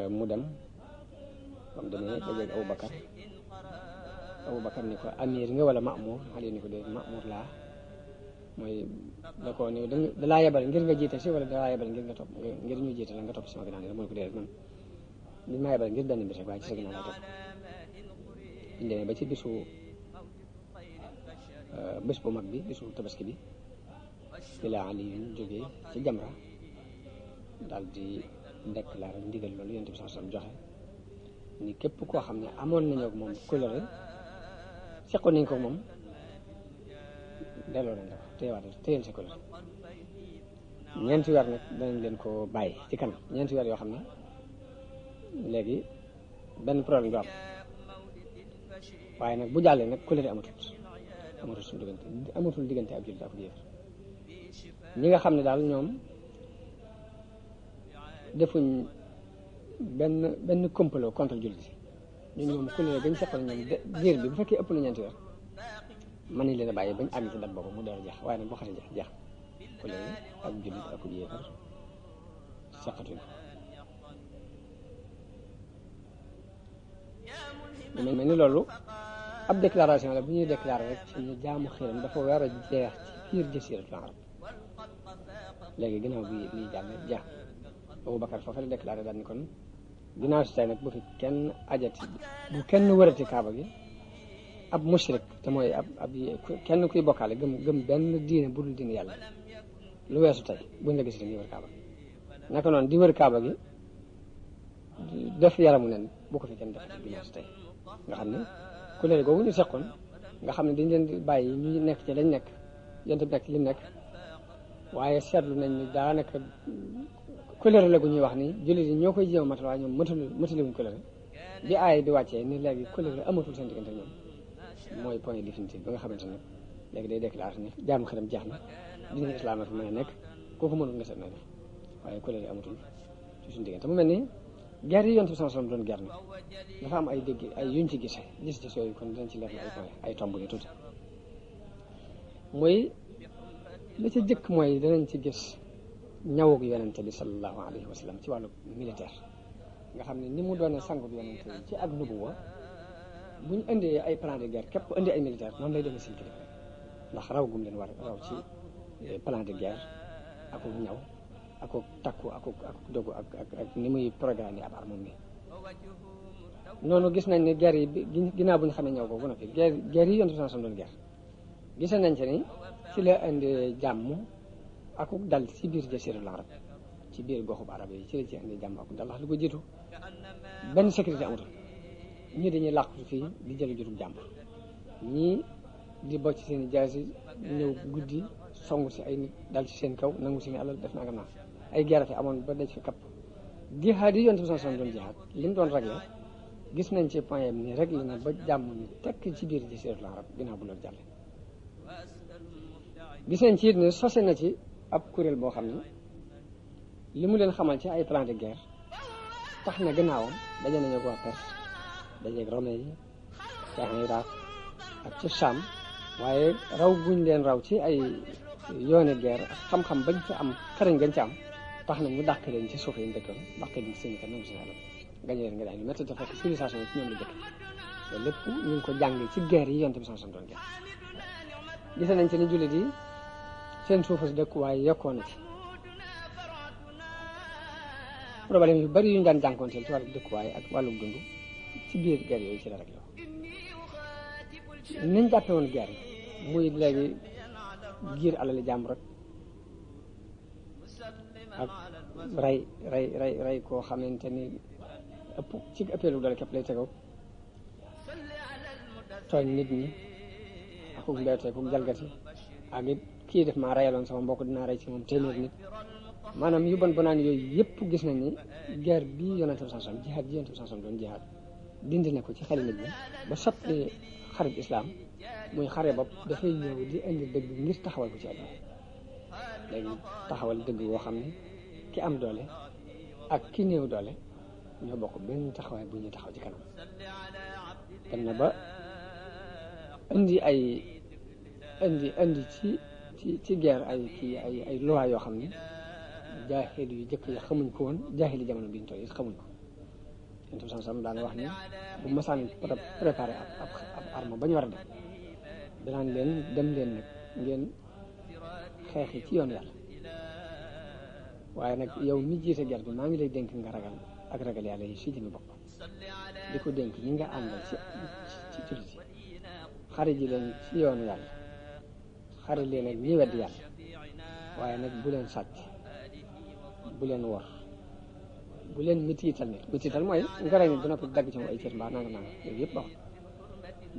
mu dem ba mu demee dajeeg Aboubacar ni ko amir nga wala Mamour Ali ni ko dee Mamour laa mooy da ko ne da laa yebal ngir nga jiite si wala da laa yebal ngir nga topp ngir ñu jiite la nga topp sama ginnaaw mu ne ko dee man li ma yebal ngir benn mbir rek waaye ci sa ginnaaw laa topp ñu demee ba ci bés bu mag bi bisu tabaski bi ci la Ali jógee ci Jamra daal di déclaré ndigal loolu Yonent bi sallallahu alayhi wasallam joxe ni képp koo xam ne amoon nañu ak moom kóllëre seqoon nañ ko moom delloo nañ la ko téyel sa kóllëre ñeenti weer nag danañ leen ko bàyyi ci kanam ñeenti weer yoo xam ne léegi benn problème du am waaye nag bu jàllee nag kóllëre amatul diggante ab jullit ak yéefar ñi nga xam ne daal ñoom defuñ benn complot contre jullit ñun ñoom kóllëre gañ seqal ñoom diir bi bu fekkee ëpp na ñeenti weer mën nañ leen a bàyyi bañ àgg ci dat boobu mu door a jeex waaye nag boo xasee jeex kóllëre ak jullit ak yéefar seqatuñ ko mel ni loolu ab déclaration la bu ñuy déclaré rek ci ñu jaamu xiram dafa war a jeex ci biir jasiiratul arab léegi ginnaaw bi lii jàll jeex Aboubacar foofu la déclaré daal ni kon ginnaaw si tey nag bu fi kenn ajati bu kenn wërati kaaba gi ab mushrik te mooy ab kenn kuy bokkaale gëm benn diine bu dul diine yàlla lu weesu tey buñ la gis dañuy wër kaaba gi naka noonu di wër kaaba gi def yaramu nen bu ko fi kenn def ginnaaw si tey nga xam ne kóllëre googu ñu seqoon nga xam ne dañ leen di bàyyi ñu nekk ci lañ nekk yonent bi nekk ci li nekk waaye seetlu nañ ni daanaka kóllëre la gu ñuy wax ni jullit yi ñoo koy jéem a matal waaye ñoom mataliwuñ kóllëre bi aay bi wàccee ni léegi kóllëre amatul seen diggante ñoom mooy point définitif ba nga xamante ne léegi day déclaré ne jaamu xiram jeex na dina islam fi mën a nekk kooku mënul nga seet na def waaye kóllëre amatul ci suñu diggante mu mel ni guerre yi Yonent bi sallallahu alayhi wasallam doon guerre nag dafa am ay dégg ay yuñ ci gis yooyu kon dañ ci leer ay point ay tomb ni tuuti mooy li ci jëkk mooy danañ ci gis ñawug Yonent bi sallallahu alayhi wa sallam ci wàllu militaire nga xam ne ni mu doone sangu bi Yonent bi ci ak nubuwa bu ñu indee ay plan de guerre képp ku indi ay militaire noonu lay doone seen kilifa ndax raw gum leen war raw ci plan de guerre ak ñaw ak takku ak dogu ak ni muy programme ab armée bi noonu gis nañ ne guerre yi ginnaaw bu ñu xamee ñaw boobu noppi guerre yi Yonent bi sallallahu alayhi wasallam doon guerre gis nañ ci ni ci la indi jàmm ak dal ci biir jasiiratul arab ci biir goxub arab yi ci la ci indi jàmm ak dal ndax lu ko jiitu benn sécurité amatul ñii dañuy làqu fii di jël jotub jàmm ñii di bocc seen i jaasi ñëw guddi song si ay nit dal ci seen kaw nangu seen alal def naa nga naa ay guerre fi amoon ba daj fi kapp jihaad yi yonent bi sallallahu alayhi wasallam doon jihaad li mu doon réglé gis nañ ci point ni réglé na ba jàmm ni tekk ci biir Jasiiratul Arab ginnaaw bu loolu jàlle gis nañ ci it ne sose na ci ab kuréel boo xam ne li mu leen xamal ci ay plan de guerre tax na gannaawam daje nañu ak waa Perse dajeeg Romain yi ca Irak ak ci Sham waaye raw guñ leen raw ci ay yooni guerre ak xam-xam bañ ci am xarañ gañ ci am tax na mu dàq leen ci suuf yi ñu dëkkoon dàq leen ci seen kër nangu si yàlla gañe leen nga daañu métti te fekk civilisation yi ci ñoom la jëkk loolu lépp ñu ngi ko jàngee ci guerre yi yonent bi sallallahu alayhi wasallam doon guerre gis nañ ci ni jullit yi seen suufa si dëkkuwaay yokkoon na ci problème yu bari yu ñu daan jànkoonteel ci wàllu dëkkuwaay ak wàllu dund ci biir guerre yooyu ci la rek la niñ jàppe woon guerre muy léegi giir alali jàmbur ak rey koo xamante ni ëpp ci ëppeelu doole képp lay tegoo tooñ nit ñi akuk mbeetee kuk jalgati ak it kii def maa reyaloon sama mbokk dinaa rey ci moom téeméer nit maanaam yu bon bonaan yooyu yëpp gis nañ ni guerre bii yonent bi sallallahu alayhi wasallam jihaad ji yonent bi sallallahu alayhi wasallam doon jihaad dindi na ko ci xeli nit ñi ba soppi xarit islam muy xare bopp dafay ñëw di indi dëgg ngir taxawal ko ci àdduna léegi taxawal dëgg woo xam ne ki am doole ak ki néew doole ñoo bokk benn taxawaay bu ñuy taxaw ci kanam dem na ba indi ci guerre ay loi yoo xam ne jaahil yu jëkk yi xamuñ ko woon jaahil yi jamono bi ñu toll it xamuñ ko yonent bi sallallahu alayhi wasallam daana wax ni bu masaan préparé ab arme ba ñu war a def danaan leen dem leen nag ngeen xeexi ci yoonu yàlla waaye nag yow mi jiite guerre bi maa ngi lay dénk nga ragal ak ragal yàlla yi si jëmi bopp di ko dénk ñi nga àndal ci jullit yi xare ji leen ci yoonu yàlla xare leen ak ñi wedd yàlla waaye nag bu leen sàcc bu leen wor bu leen mitiital nit mitiital mooy nga rey nit ba noppi dagg ci moom ay cër mbaa nanga yooyu yëpp wax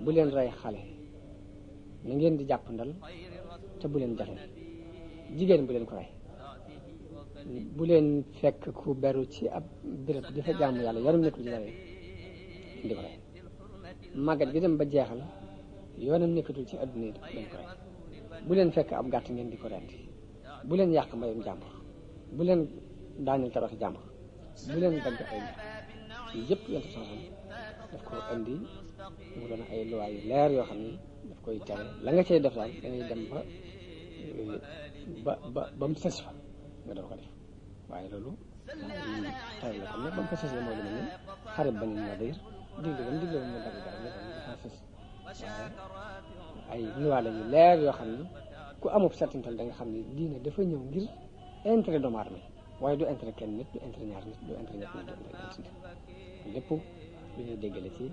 bu leen rey xale na ngeen di jàpp ndal te bu leen jafe jigéen bu leen ko rey bu leen fekk ku beru ci ab béréb di fa jaamu yàlla yaram nekkul ci dara di ko rey màggat gi dem ba jeexal yoonam nekkatul ci adduna yi leen ko rey bu leen fekk ab gàtt ngeen di ko rendi bu leen yàq mbayum jàmbur bu leen daaneel tabaxi jàmbur bu leen dagg ay yëpp yonent bi sallallahu alayhi wasallam daf ko indi mu doon ay loi yu leer yoo xam ni daf koy tere la nga cay def daal dangay dem ba mu ses fa nga door ko def waaye loolu tere la xam ne ba mu ko sesee mooy lu mel ne xarit Bani Nadir digle mu dagg garab ne dafa ses waaye ay loi la yu leer yoo xam ni ku amub settantal da nga xam ne diine dafa ñëw ngir intérêt doomu aadama waaye du intérêt kenn nit du intérêt ñaar nit du intérêt ñett nit du intérêt ñeent nit lépp lu ñuy déggale ci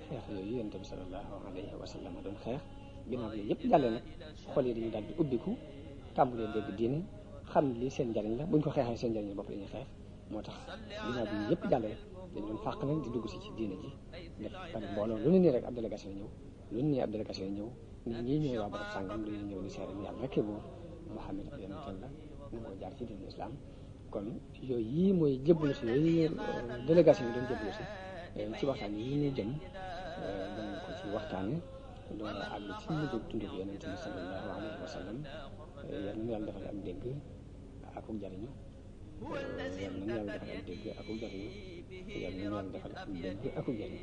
xeex yooyu yonent bi sallallahu alayhi wa sallam doon xeex ginnaaw bi yëpp jàlle nag xol yi dañu daal di ubbiku tàmbalee dégg diine xam li seen njariñ la buñ ko xeexee seen njariñ bopp la ñuy xeex moo tax ginnaaw bi yëpp jàlle dañ doon fàq nag di dugg si ci diine ji def bari mbooloo lu ne nii rek ab délégation ñëw lu ne nii ab délégation ñëw nit ñi ñooy waa barab sàngam dañuy ñëw ni seere yàlla rek buur Muhammad ab yonentam la nangoo jaar ci diine islam kon yooyu yii mooy jébbalu si yooyu délégation yi doon jébbalu si ci waxtaan yi ñu jëm dañ ko ci waxtaane doon àgg ci mujj dundu bi yonent bi sallallahu alayhi wa sallam yal na yàlla defal ak dégg ak jariñu yal na yàlla defal ak dégg ak jariñu yal na yàlla defal ak dégg ak jariñu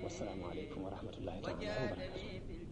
wassalaamu aleykum wa rahmatullahi taala wa barakatuh